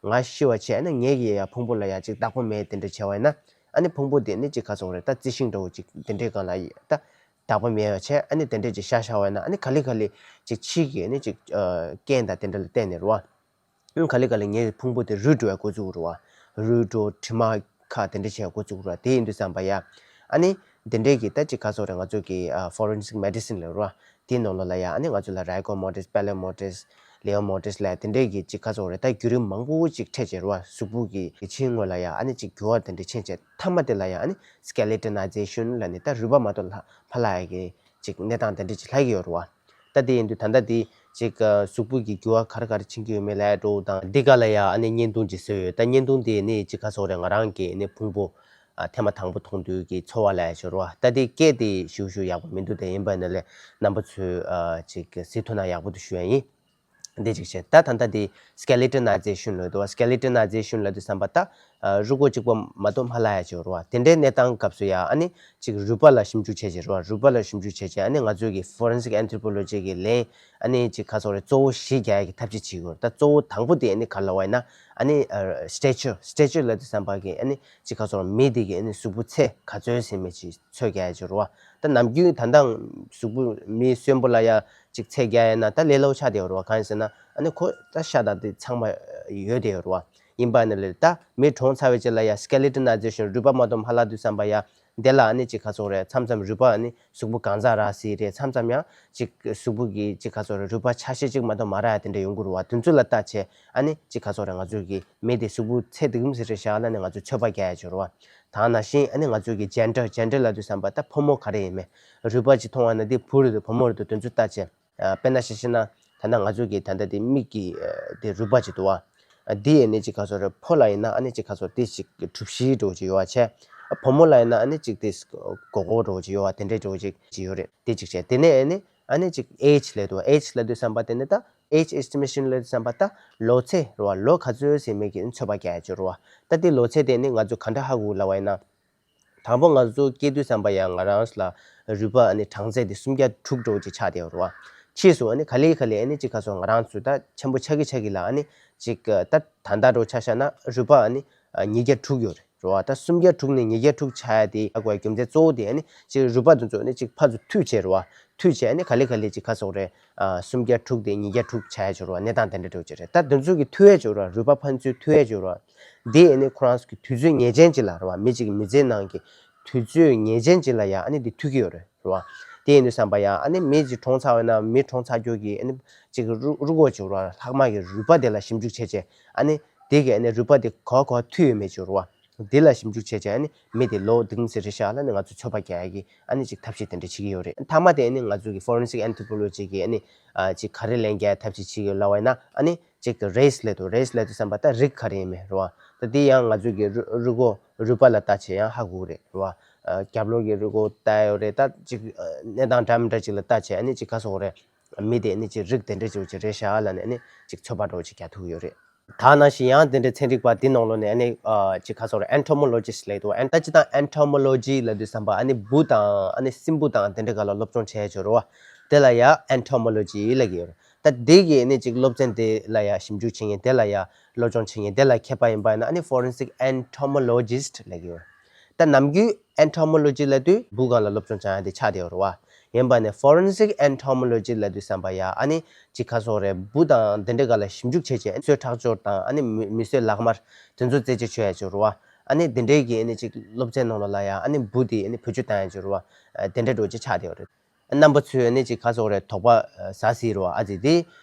ང་ཤི་བ་བྱས་ཨ་ནི་ངེད་ཀྱི་ཡ་ཕུང་པོ་ལ་ཡ་ཅིག་བདག་པོ་མེད་དེ་འདྲ་བྱས་པ་ཡིན་ན། ཨ་ནི་ཕུང་པོ་དེ་ཨ་ནི་ཅིག་ག་ཚོད་རེད། ད་རྩི་ཤིང་འདྲ་བོ་ཅིག་དེ་འདྲའི་སྒང་ལ་ཡ་ད་བདག་པོ་མེད་པ་བྱས་ཨ་ནི་དེ་འདྲས་ཅིག་བཞག་བཞག་པ་ཡིན་ན། ཨ་ནི་ག་ལེ་ག་ལེ་ཅིག་ཕྱིའི་གི་ཨ་ནི་ཅིག་ཨ་རྐྱེན་དང་དེ་འདྲ་ལ་བརྟེན་ནས་རེད་བ། ཨ་ནི་ག་ལེ་ག་ལེ་ངའི་ཕུང་པོ་དེ་རུལ་འགྲོ་ཡ་འགོ་བཙུགས་རེད་བ། རུལ་འགྲོ། དྲི་མ་ཁ་དེ་འདྲ་བྱས་འགོ་བཙུགས་རེད་བ། དེ་ཡིན་དུས་ཙམ་པ་ཡ་ཨ་ནི་དེ་འདྲས་ཀྱི་ད་ཅིག་ག་ཚོད་རེད། ང་ཚོ་གི་ཨ་forensic medicine་ལབ་རེད་བ། དེའི་ནང་ལོགས་ལ་ཡ་ཨ་ནི་ང་ཚོ་ལ་rigor mortis, parlor mortis, laor mortis་ལབ་དེ་འདྲའི་གི་ཅིག་ག་ཚོད་རེད། ད་བརྒྱུད་རིམ་མང་པོ་ཅིག་འཕྲད་བྱས་རེད་བ། གཟུགས་པོ་གི་ཕྱིའི་ངོས་ལ་ཡ་ཨ་ནི་ཅིག་འགྱུར་བ་དེ་འདྲ་ཕྱིན་བྱས་མཐའ་མ་དེ་ལ་ཡ་ཨ་ནི་skeletonization་ལབ་ནི་ད་རུས་པ་མ་གཏོགས་ལྷག་ལྷག་ལྷག་ཡ་གི་ཅིག་གནས་སྟངས་དེ་འདྲ་ཅིག་ལྷག་གི་ཡོད་རེད་བ། ད་དེ་ཡིན་དུས་ད་ལྟ་དེ་ཅིག་གཟུགས་པོ་གི་འགྱུར་བ་ག་རེ་ག་རེ་ཕྱིན་གྱི་ཡོད་མེད་ལབ་ཡ་འདྲ་བོ་དང་། འདི་ག་ལ་ཡ་ཨ་ནི་བརྙན་ཐུང་ཅིག་བཟོས་ཡོད། ད་བརྙན་ཐུང་དེ་ནི་ཅིག་ག་ཚོད་རེད། ང་རང་གི་ནི་ཕུང་པོ་ཨ་ཐེངས་མ་དང་པོ་མཐོང་དུས་ཀྱི་ཚོར་བ་ལབ་ཡ་ཅིག་ཡོད་རེད་བ། ད་དེ་སྐད་དེ་ཞེ་པོ་ཞེ་པོ་ཡག་པོ་མི་འདུག་དེ་ཡིན་པ་ཡིན་ན་ལས་རྣམ་པ་ཚོས་ཨ་ཅིག་གཟིགས་ཐུབ་ན་ཡག་པོ་འདུག་ཞུ་ཡ་ཡིན། འདི་ཅིག་བྱས། ད་ད་ལྟ་འདི་skeletonization་ལབ་འདུག་བ། skeletonization་ལབ་དུས་ཙམ་པ་ད་ཨ་རུས་ཀོག་གཅིག་པོ་མ་གཏོགས་མ་ལྷག་ཡ་ཅིག་ཡོད་རེད་བ། དེ་འདྲའི་གནས་སྟངས་སྐབས་སུ་ཡ་ཨ་ནི་ཅིག་རུས་པ་ལ་ཞིབ་འཇུག་བྱས་བྱས་རེད་བ། རུས་པ་ལ་ཞིབ་འཇུག་བྱས་བྱས་ཨ་ནི་ང་ཚོའི་གི་forensic anthropology་གི་ལན་ཨ་ནི་ཅིག་ག་ཚོད་རེད། གཙོ་བོ་བཞི་རྒྱག་ཡ་གི་ཐབས་ཤེས་བྱེད་ཀྱི་ཡོད་རེད། ད་གཙོ་བོ་དང་པོ་དེ་ཨ་ནི་ག་རེ་ལབ་པ་ཡིན་ན། ཨ་ནི་ཨ་stature stature་ལབ་དུས་ཙམ་པ་གི་ཨ་ནི་ཅིག་ག་ཚོད་རེད། མི་དེ་གི་ཨ་ནི་གཟུགས་པོ་ཚད་ག་ཚོད་ཟེར་མི་ཅིག་ཚོད་རྒྱག་ཡ་ཅིག་ཡོད་རེད་བ། ད་ནམ་རྒྱུན་ད་ལྟ་གཟུགས་པོ་མི་གསོན་པོ་ལ་ཡ་ཅིག་ཚད་རྒྱག་ཡ་ན་ད་ལས་སླ་པོ་ཆགས་བསྡད་ཡོད་རེད་བ། གང་ཡིན་ཟེར་ན་ཨ་ནི་ཁོ་ད་ཤ་དང་དེ་ཚང་མ་ཡོད་བསྡད་ཡོད་རེད་བ། ཡིན་པ་ནི་ལས་ད་མི་གྲོངས་ཚར་བའི་རྗེས་ལ་ཡ་skeletonization་རུས་པ་མ་གཏོགས་མ་ལྷག་དུས་ཙམ་པ་ཡ་དེ་ལ་ཨ་ནི་ཅིག་ག་ཚོད་རེད། མཚམས་མཚམས་རུས་པ་ཨ་ནི་གཟུགས་པོ་གང་ཟག་རག་སྲིད་རེད། མཚམས་མཚམས་ཡང་ཅིག་གཟུགས་པོ་གི་ཅིག་ག་ཚོད་རེད། རུས་པ་ཆ་ཤས་ཅིག་མ་གཏོགས་མ་རག་ཡ་དེ་འདྲ་ཡོང་གི་རེད་བ། དེ་ཚོ་ལ་བལྟས་བྱས་ཨ་ནི་ཅིག་ག་ཚོད་རེད། ང་ཚོ་གི་མི་དེ་གཟུགས་པོ་ཚད་འདི་གམ་ཟེར་རེད་ཤག་ལབ་ནས་ང་ཚོ་ཚོད་དཔག་རྒྱག་ཡ་ཅིག་ཡོད་རེད་བ། ད་ནང་བཞིན་ཨ་ནི་ང་ཚོ་གི་gender gender་ལབ་དུས་ཙམ་པ་ད་ཕོ་མོ་ག་རེ་ཡིན་མིན། རུས་པ་ཅིག་མཐོང་བ་ན་དེ་བུ་རེད་འདུག་བུ་མོ་རེད་འདུག་དེ་ཚོ་བལྟས་བྱས། ཨ་དཔེར་ན་ཆ་བཞག་ན་ད་ལྟ་ང་ཚོ་གི་ད་ལྟ་དེ་མིག་གི་ཨ་དེ་རུས་པ་ཅིག་འདུག་བ། ཨ་དེ་ཨ་ནི་ཅིག་ག་ཚོད་རེད། ཕོ་ལ་ཡིན་ན་ཨ་ནི་ཅིག་ག་ཚོད་དེ་ཅིག་གྲུ་བཞི་འདྲ་བོ་ཅིག་ཡོད་བ་བྱས། ཨ་བུ་མོ་ལ་ཡིན་ན་ཨ་ནི་ཅིག་དེ་སྒོར་སྒོར་འདྲ་བོ་ཅིག་ཡོད་བ། དེ་འདྲའི་འདྲ་བོ་ཅིག་ཅིག་ཡོད་རེད། དེ་ཅིག་བྱས། དེ་ནས་ཨ་ནི་ཨ་ནི་ཅིག་age་ལབ་འདུག age་ལབ་དུས་ཙམ་པ་དེ་ནི་ད་age estimation་ལབ་དུས་ཙམ་པ་ད་ལོ་ཚད་རེད་བ། ལོ་ག་ཚོད་ཟེར་མི་གི་ཚོད་དཔག་རྒྱག་ཡ་ཅིག་རེད་བ། ད་དེ་ལོ་ཚད་དེ་ནི་ང་ཚོ་ག་འདྲ་ཧ་གོ་ལབ་པ་ཡིན་ན། དང་པོ་ང་ཚོ་སྐྱེས་དུས་ཙམ་པ་ཡང་ང་རང་ལ་རུས་པ་ཨ་ནི་གྲངས་ཚད་དེ་སུམ་བརྒྱ་དྲུག་འདྲ་བོ་ཅིག་ཆགས་བསྡད་ཡོད་རེད་བ། ཕྱིས་སུ་ཨ་ནི་ག་ལེ་ག་ལེ་ཨ་ནི་ཅིག་ག་ཚོད་ང་རང་ཚོ་ད་ཆེན་པོ་ཆགས་ཀྱི་ཆགས་ཀྱི་ལ་ཨ་ནི་ཅིག་ད་ད་ལྟ་འདྲ་བོ་ཆ་བཞག་ན་རུས་པ་ཨ་ནི་ཉིས་བརྒྱ་དྲུག་ཡོད་རེད་བ། ད་སུམ་བརྒྱ་དྲུག་ནས་ཉིས་བརྒྱ་དྲུག་ཆགས་ཡ་དེ་ཧ་གོ་ཡ་རྒྱུ་མཚན་གཙོ་བོ་དེ་ཨ་ནི་ཅིག་རུས་པ་དེ་ཚོ་ཨ་ནི་ཅིག་ཕར་ཚུར་མཐུད་བྱས་རེད་བ། མཐུད་བྱས་ཨ་ནི་ག་ལེ་ག་ལེ་ཅིག་ག་ཚོད་རེད། ཨ་སུམ་བརྒྱ་དྲུག་དེ་ཉིས་བརྒྱ་དྲུག་ཆགས་ཡ་ཅིག་རེད་བ། གནས་སྟངས་དེ་འདྲ་འདྲ་བོ་ཅིག་རེད། ད་དེ་ཚོ་གི་མཐུད་ཡ་ཅིག་རེད་བ། རུས་པ་ཕར་ཚུར་མཐུད་ཡ་ཅིག་རེད་བ། དེ་ཨ་ནི་ཁོ་རང་ཚོ་གི་དུས་ཚོད་ངེས་ཅན་ཅིག་ལ་རེད་བ། མི་གཅིག་གི་མི་ཚེ་ནང་གི་དུས་ཚོད་ངེས་ཅན་ཅིག་ལ་ཡ་ཨ་ནི་དེ་མཐུད་ཀྱི་ཡོད་རེད་རེད་བ། དེ་ཡིན་དུས་ཙམ་པ་ཡ་ཨ་ནི་མི་གཅིག་གྲོངས་ཚར་བ་ན་མི་གྲོངས་ཚར་རྒྱུ་གི་ཨ་ནི་ཅིག་རུས་རུས་ཁོག་ཅིག་རེད་བ། ལྷག་མ་གི་རུས་པ་དེ་ལ་ཞིབ་འཇུག་བྱས་བྱས་ཨ་ནི་དེ་གི་ཨ་ནི་རུས་པ་དེ་ག་བ་ག་བ་མཐུད་ཡོད་མེད་ཅིག་རེད་བ། དེ་ལ་ཞིབ་འཇུག་བྱས་བྱས་ཨ་ནི་མི་དེ་ལོ་འདི་གམ་ཟེར་རེད་ཤག་ལབ་ནས་ང་ཚོ་ཚོད་དཔག་རྒྱག་ཡ་གི་ཨ་ནི་ཅིག་ཐབས་ཤེས་དེ་འདྲ་བྱེད་ཀྱི་ཡོད་རེད། མཐའ་མ་དེ་ཨ་ནི་ང་ཚོ་གི་forensic anthropology་གི་ཨ་ནི་ཨ་ཅིག་ག་རེ་ལན་རྒྱག་ཡ་ཐབས་ཤེས་བྱེད་ཀྱི་ཡོད་ལབ་པ་ཡིན་ན། ཨ་ནི་ཅིག་race་ལབ་འདུག race་ལབ་དུས་ཙམ་པ་ད་རིགས་ག་རེ་ཡིན་མིན་རེད་བ། ད་དེ་ཡང་ང་ཚོ་གི་རུས་རུས་ཁོག་རུས་པ་ལ་བལྟས་བྱས་ཡང་ཧ་གོ་གི་རེད་རེད་བ། ཨ་རྒྱབ་ལོགས་ཀྱི་རུས་ཁོག་ལྟ་ཡོད་རེད། ད་ཅིག་ཨ་གནས་སྟངས་འདྲ་མི་འདྲ་ཅིག་ལ་བལྟས་བྱས་ཨ་ནི་ཅིག་ག་རེ་ཟེར་དགོས་རེད། མི་དེ་ཨ་ནི་ཅིག་རིགས་དེ་འདྲ་ཅིག་ཅིག་རེད་ཤག་ལབ་ནས་ཨ་ནི་ཅིག་ཚོད་དཔག་འདྲ་བོ་ཅིག་རྒྱག་ཐུབ་ཀྱི་ཡོད་རེད། ད་ནང་བཞིན་ཡང་དེ་འདྲའི་ཚན་རིག་པ་འདི་ནང་ལོགས་ནས་ཨ་ནི་ཨ་ཅིག་ག་རེ་ཟེར་དགོས་རེད། entomologist་ལབ་འདུག་ཨན་ད་སྤྱིར་བཏང་entomology་ལབ་དུས་ཙམ་པ་ཨ་ནི་འབུ་དང་ཨ་ནི་སྲིན་འབུ་དང་དེ་འདྲའི་སྒང་ལ་སློབ་སྦྱོང་བྱེད་ཡ་ཅིག་རེད་བ། དེ་ལ་ཡ་entomology་ལབ་ཀྱི་ཡོད་རེད། ད་འདི་གི་ཨ་ནི་ཅིག་སློབ་ཚན་དེ་ལ་ཡ་ཞིབ་འཇུག་བྱེད་མཁན་དེ་ལ་ཡ་སློབ་སྦྱོང་བྱེད་མཁན་དེ་ལ་མཁས་པ་ཡིན་པ་ཡིན་ན་ཨ་ནི་forensic entomologist་ལབ་ཀྱི་ཡོད་རེད། ད་ནམ་རྒྱུན་entomology་ལབ་དུས་འབུ་སྒང་ལ་སློབ་སྦྱོང་བྱེད་ཡ་དེ་ཆགས་བསྡད་ཡོད་རེད་བ། ཡིན་པ་ནས་forensic entomology་ལབ་དུས་ཙམ་པ་ཡ་ཨ་ནི་ཅིག་ག་རེ་ཟེར་དགོས་རེད། འབུ་དང་དེ་འདྲའི་སྒང་ལ་ཞིབ་འཇུག་བྱེད་བྱེད་མི་གསོད་ཁྲག་སྦྱོར་དང་ཨ་ནི་མི་མི་གསོད་ལག་དམར་དེ་ཚོ་རྩད་གཅོད་བྱེད་ཡ་ཅིག་རེད་བ། ཨ་ནི་དེ་འདྲའི་གི་ཨ་ནི་ཅིག་སློབ་ཚན་ནང་ལོགས་ལ་ཡ་ཨ་ནི་འབུ་དེ་ཨ་ནི་བེད་སྤྱོད་བཏང་ཡ་ཅིག་རེད་བ། དེ་འདྲ་འདྲ་བོ་ཅིག་ཆགས་བསྡད་ཡོད་རེད། རྣམ་པ་ཚོས་ནི་ཅིག་ག་རེ་ཟེར་དགོས་རེད། དོགས་པ་ཟ་སྲིད་རེད་བ། ཨ་ཙི་དེ་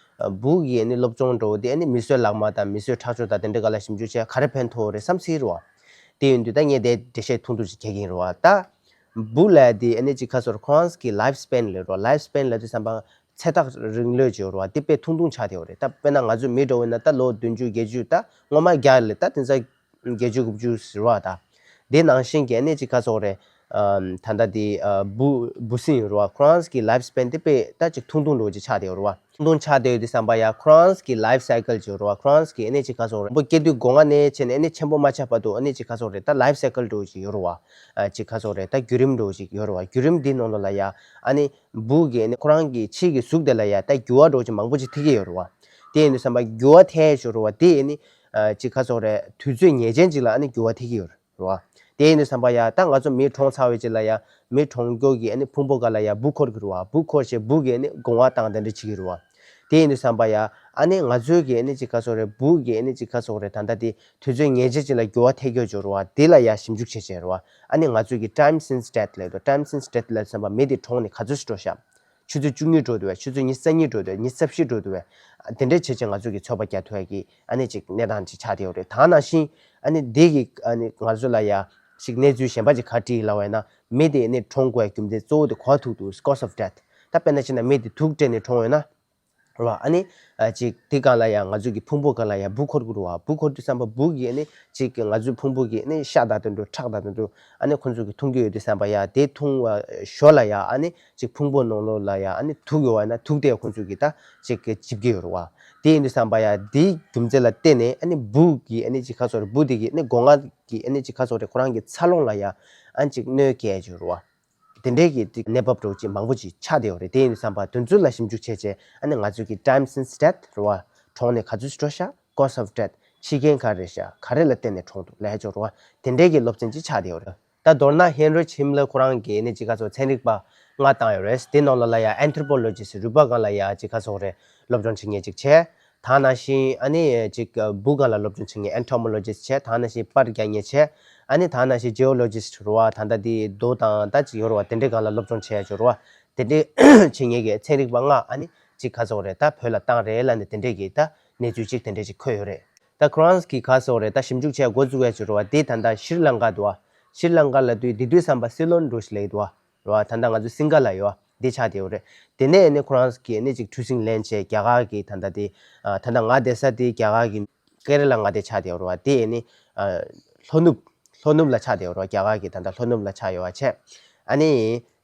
འབུ་གི་ནི་སློབ་སྦྱོང་འདྲ་བོ་དེ་ནི་མི་གསོད་ལག་དམར་དང་མི་གསོད་ཁྲག་སྦྱོར་དང་དེ་འདྲ་སྒང་ལ་ཞིབ་འཇུག་བྱས་ག་རེ་ཕན་ཐོགས་རེད་བསམ་སྲིད་རེད་བ། དེ་ཡིན་དུས་ད་ངས་དེ་འགྲེལ་བཤད་ཐུང་ཐུང་ཅིག་རྒྱག་གི་ཡིན་རེད་བ། ད་འབུ་ལབ་དེ་ནི་ཅིག་ག་རེ་ཟེར་དགོས་རེད། ཁོ་རང་གི་life span་ལབ་རེད་བ། life span་ལབ་དུས་ཙམ་པ་ ཚེ་ཐག་རིང་ལོས་ཅིག་ཡོད་རེད་བ། དེ་དཔེ་ཐུང་ཐུང་ཆགས་བསྡད་ཡོད་རེད། ད་དཔེར་ན་ང་ཚོ་མི་འདྲ་བོ་ཡིན་ན་ད་ལོ་བདུན་ཅུ་བརྒྱད་ཅུ་ད་སྔོན་མ་རྒྱ་ལ་ད་དེང་སང་བརྒྱད་ཅུ་དགུ་བཅུ་ཟེར་བ་ད། དེ་ནང་བཞིན་གྱི་ཨ་ནི་ཅིག་ག་ཟེར་དགོས་རེད། ཨམ། ད་ལྟ་དེ་ཨ་འབུ་འབུ་སྲིན་ཡོད་རེད་བ། ཁོ་རང་གི་life span དེ་དཔེ་ད་ཅིག་ཐུང་ཐུང་འདྲ་བོ་ཅིག་ཆགས་བསྡད་ཡོད་རེད་བ། ཐུང་ཐུང་ཆགས་བསྡད་ཡོད་དུས་ཙམ་པ་ཡ་ཁོ་རང་གི་life cycle ཅིག་ཡོད་རེད་བ། ཁོ་རང་གི་ཨ་ནི་ཅིག་ག་ཟེར་དགོས་རེད། འབུ་སྐྱེ་དུས་སྒོ་ང་ནས་བྱས་ནས་ཨ་ནི་ཆེན་པོ་མ་ཆགས་བར་དུ་ཨ་ནི་ཅིག་ག་ཟེར་དགོས་རེད། ད་life cycle འདྲ་བོ་ཅིག་ཡོད་རེད་བ། ཨ་ཅིག་ག་ཟེར་དགོས་རེད། ད་བརྒྱུད་རིམ་འདྲ་བོ་ཅིག་ཡོད་རེད་བ། བརྒྱུད་རིམ་འདི་ནང་ལོགས་ལ་ཡ་ཨ་ནི་འབུ་གི་ཨ་ནི་ཁོ་རང་གི་ཕྱིའི་གཟུགས་དེ་ལ་ཡ་ད་འགྱུར་བ་འདྲ་བོ་ཅིག་མང་པོ་ཅིག་ཐེབས་ཀྱི་ཡོད་རེད་བ། དེ་ཡིན་དུས་ཙམ་པ་འགྱུར་བ་ཐེབས་ཡོད་རེད་བ། དེ་ཨ་ནི་ཨ་ཅིག་ག་ཟེར་དགོས་རེད། དུས་ཚོད་ངེས་ཅན་ཅིག་ལ་ཨ་ནི་འགྱུར་བ་ཐེབས་ཀྱི་ཡོད་རེད། རེད་བ། དེ་ཡིན་དུས་ཙམ་པ་ཡ་ད་ང་ཚོ་མི་གྲོངས་ཚར་བའི་རྗེས་ལ་ཡ་མི་གྲོངས་མགྱོགས་ཀྱི་ཨ་ནི་ཕུང་པོ་སྒང་ལ་ཡ་འབུ་འཁོར་གྱི་རེད་བ། འབུ་འཁོར་བྱས་འབུ་གི་ཨ་ནི་སྒོ་ང་བཏང་དེ་འདྲ་བྱེད་ཀྱི་རེད་བ། དེ་ཡིན་དུས་ཙམ་པ་ཡ་ཨ་ནི་ང་ཚོའི་གི་ཨ་ནི་ཅིག་ག་ཟེར་དགོས་རེད། འབུ་གི་ཨ་ནི་ཅིག་ག་ཟེར་དགོས་རེད། ད་ལྟ་དེ་དུས་ཚོད་ངེས་ཅན་ཅིག་ལ་འགྱུར་བ་ཐེབས་ཀྱི་ཡོད་རེད་བ། དེ་ལ་ཡ་ཞིབ་འཇུག་བྱེད་བྱས་རེད་བ། ཨ་ནི་ང་ཚོའི་གི་time since death ལབ་འདུག time since death ལབ་ཙམ་པ་མི་དེ་གྲོངས་ནས་ག་ཚོད་ཞིག་འགྲོ་ཤག་ཆུ་ཚོད་བཅུ་གཉིས་འགྲོ་འདུག་བས། ཆུ་ཚོད་ཉི་ཤུ་རྩ་གཉིས་འགྲོ་འདུག་བས། ཉི་ཤུ་རྩ་བཞི་འགྲོ་འདུག་བས། དེ་འདྲས་བྱས་བྱས་ང་ཚོ་གི་ཚོད་དཔག་རྒྱག་ཐུབ་ཡ་གི་ཨ་ནི་ཅིག་གནས་སྟངས་ཅིག་ཆགས་བསྡད་ཡོད་རེད། ད་ནང་བཞིན་ཨ་ནི་འདི་གི་ཨ་ནི་ང་ཚོ་ལ་ཡ་ཅིག་གནས་ཚུལ་གཞན་པ་ཅིག་ག་རེ་བྲིས་ལབ་པ་ཡིན་ན། མི་དེ་ཨ་ནི་གྲོངས་དགོས་རྒྱུ་མཚན་གཙོ་བོ་དེ་ག་པར་ཐུག་འདུག cause of death། ད་དཔེར་ན་བྱས་ན་མི་དེ་དུག་སྤྲད་ནས་གྲོངས་ཡོད་ན། རེད་བ། ཨ་ནི་ཨ་ཅིག་དེ་སྒང་ལ་ཡ་ང་ཚོ་གི་ཕུང་པོ་སྒང་ལ་ཡ་འབུ་འཁོར་གྱི་རེད་བ། འབུ་འཁོར་དུས་ཙམ་པ་འབུ་གི་ཨ་ནི་ཅིག་ང་ཚོའི་ཕུང་པོ་གི་ཨ་ནི་ཤ་དང་དེ་འདྲ་ཁྲག་དང་དེ་འདྲ་ཨ་ནི་ཁོ་ཚོ་གི་འཐུང་གི་ཡོད་དུས་ཙམ་པ་ཡ། དེ་འཐུང་བ་ཞོར་ལ་ཡ་ཨ་ནི་ཅིག་ཕུང་པོ་ནང་ལོགས་ལ་ཡ་ཨ་ནི་དུག་ཡོད་བ་ཡིན་ན་དུག་དེ་ཡ་ཁོ་ཚོ་གི་ད་ཅིག་གི་འཇིབ་ཀྱི་ཡོད་རེད་བ། དེ་ཡིན་དུས་ཙམ་པ་ཡ་དེའི་རྒྱུ་མཚན་ལ་བརྟེན་ནས་ཨ་ནི་འབུ་གི་ཨ་ནི་ཅིག་ག་ཟེར་དགོས་རེད། འབུ་དེ་གི་ཨ་ནི་སྒོ་ང་གི་ཨ་ནི་ཅིག་ག་ཟེར་དགོས་རེད། ཁོ་རང་གི་འཚར་ལོངས་ལ་ཡ་ཨ་ནི་ཅིག་གནོད་སྐྱེལ་གྱི་ཡོད་རེད་བ། དེ་འདྲའི་གི་གནས་བབ་འདྲ་བོ་ཅིག་མང་པོ་ཅིག་ཆགས་བསྡད་ཡོད་རེད། དེ་ཡིན་དུས་ཙམ་པ་དེ་ཚོ་ལ་ཞིབ་འཇུག་བྱས་བྱས་ཨ་ནི་ང་ཚོ་གི་time since death རེད་བ། གྲོངས་ནས་ག་ཚོད་འགྲོ་ཤག cause of death། ཕྱི་རྐྱེན་ག་རེ་ཤག་ག་རེ་ལ་བརྟེན་ནས་གྲོངས་འདུག་ལབ་ཡ་ཅིག་རེད་བ། དེ་འདྲའི་གི་སློབ་ཚན་ཅིག་ཆགས་བསྡད་ཡོད་རེད། ད་མདོར་ན་Heinrich Himmler ཁོ་རང་གིས་ཨ་ནི་ཅིག་ག་ཟེར་ཚན་རིག་པ་ལྔ་བཏང་ཡོད་རེད། དེ་ནང་ལོགས་ལ་ཡ་anthropologist རུས་པ་སྒང་ལ་ཡ་ཅིག་ག་ཟེར་དགོས་རེད། སློབ་སྦྱོང་བྱེད་མཁན་ཅིག་བྱས། ད་ནང་བཞིན་ཨ་ནི་ཅིག་འབུ་སྒང་ལ་སློབ་སྦྱོང་བྱེད་མཁན་entomologist བྱས། ད་ནང་བཞིན་པར་རྒྱག་མཁན་བྱས། ཨ་ནི་ད་ནང་བཞིན་geologist རེད་བ། ད་ལྟ་དེ་རྡོ་དང་ད་ཅིག་ཡོད་རེད་བ། དེ་འདྲའི་སྒང་ལ་སློབ་སྦྱོང་བྱས་ཡོད་རེད་བ། དེ་འདྲའི་བྱེད་མཁན་གྱི་ཚན་རིག་པ་ལྔ་ཨ་ནི་ཅིག་ག་ཟེར་དགོས་རེད། ད་བོད་ལ་བཏང་རེད་ལབ་ནས་དེ་འདྲའི་གི་ད་གནས་ཚུལ་ཅིག་དེ་འདྲའི་ཅིག་འཁོད་ཡོད་རེད། ད་ཁོ་རང་གིས་ག་ཟེར་དགོས་རེད། ད་ཞིབ་འཇུག་བྱས་འགོ་བཙུགས་ཡ་ཅིག་རེད་བ། དེ་ད་ལྟ་ཤྲི་ལང་ཀ་འདུག་བ། ཤྲི་ལང་ཀ་ལབ་དུས་དེ་དུས་ཙམ་པ་སི་ལོན་འདྲ་བོ་ཞིག་ལབ་ཀྱི་འདུག་བ། རེད་བ། ད་ལྟ་ང་ཚོ་སིང་ག་ལ་ཡོད་བ། འདི་ཆགས་བསྡད་ཡོད་རེད། དེ་ནས་ཨ་ནི་ཁོ་རང་གིས་ཨ་ནི་ཅིག་གྲུ་གཟིངས་ལེན་བྱས། རྒྱ་གར་གྱི་ད་ལྟ་དེ་ཨ་ད་ལྟ་ང་བསྡད་ས་དེ་རྒྱ་གར་གྱི་ཀེ་ར་ལ་མངའ་སྡེ་ཆགས་བསྡད་ཡོད་རེད་བ། དེ་ཨ་ནི་ཨ་ལྷོ་ནུབ་ལྷོ་ནུབ་ལ་ཆགས་བསྡད་ཡོད་རེད་བ། རྒྱ་གར་གྱི་ད་ལྟ་ལྷོ་ནུབ་ལ་ཆགས་ཡོད་བ་བྱས། ཨ་ནི་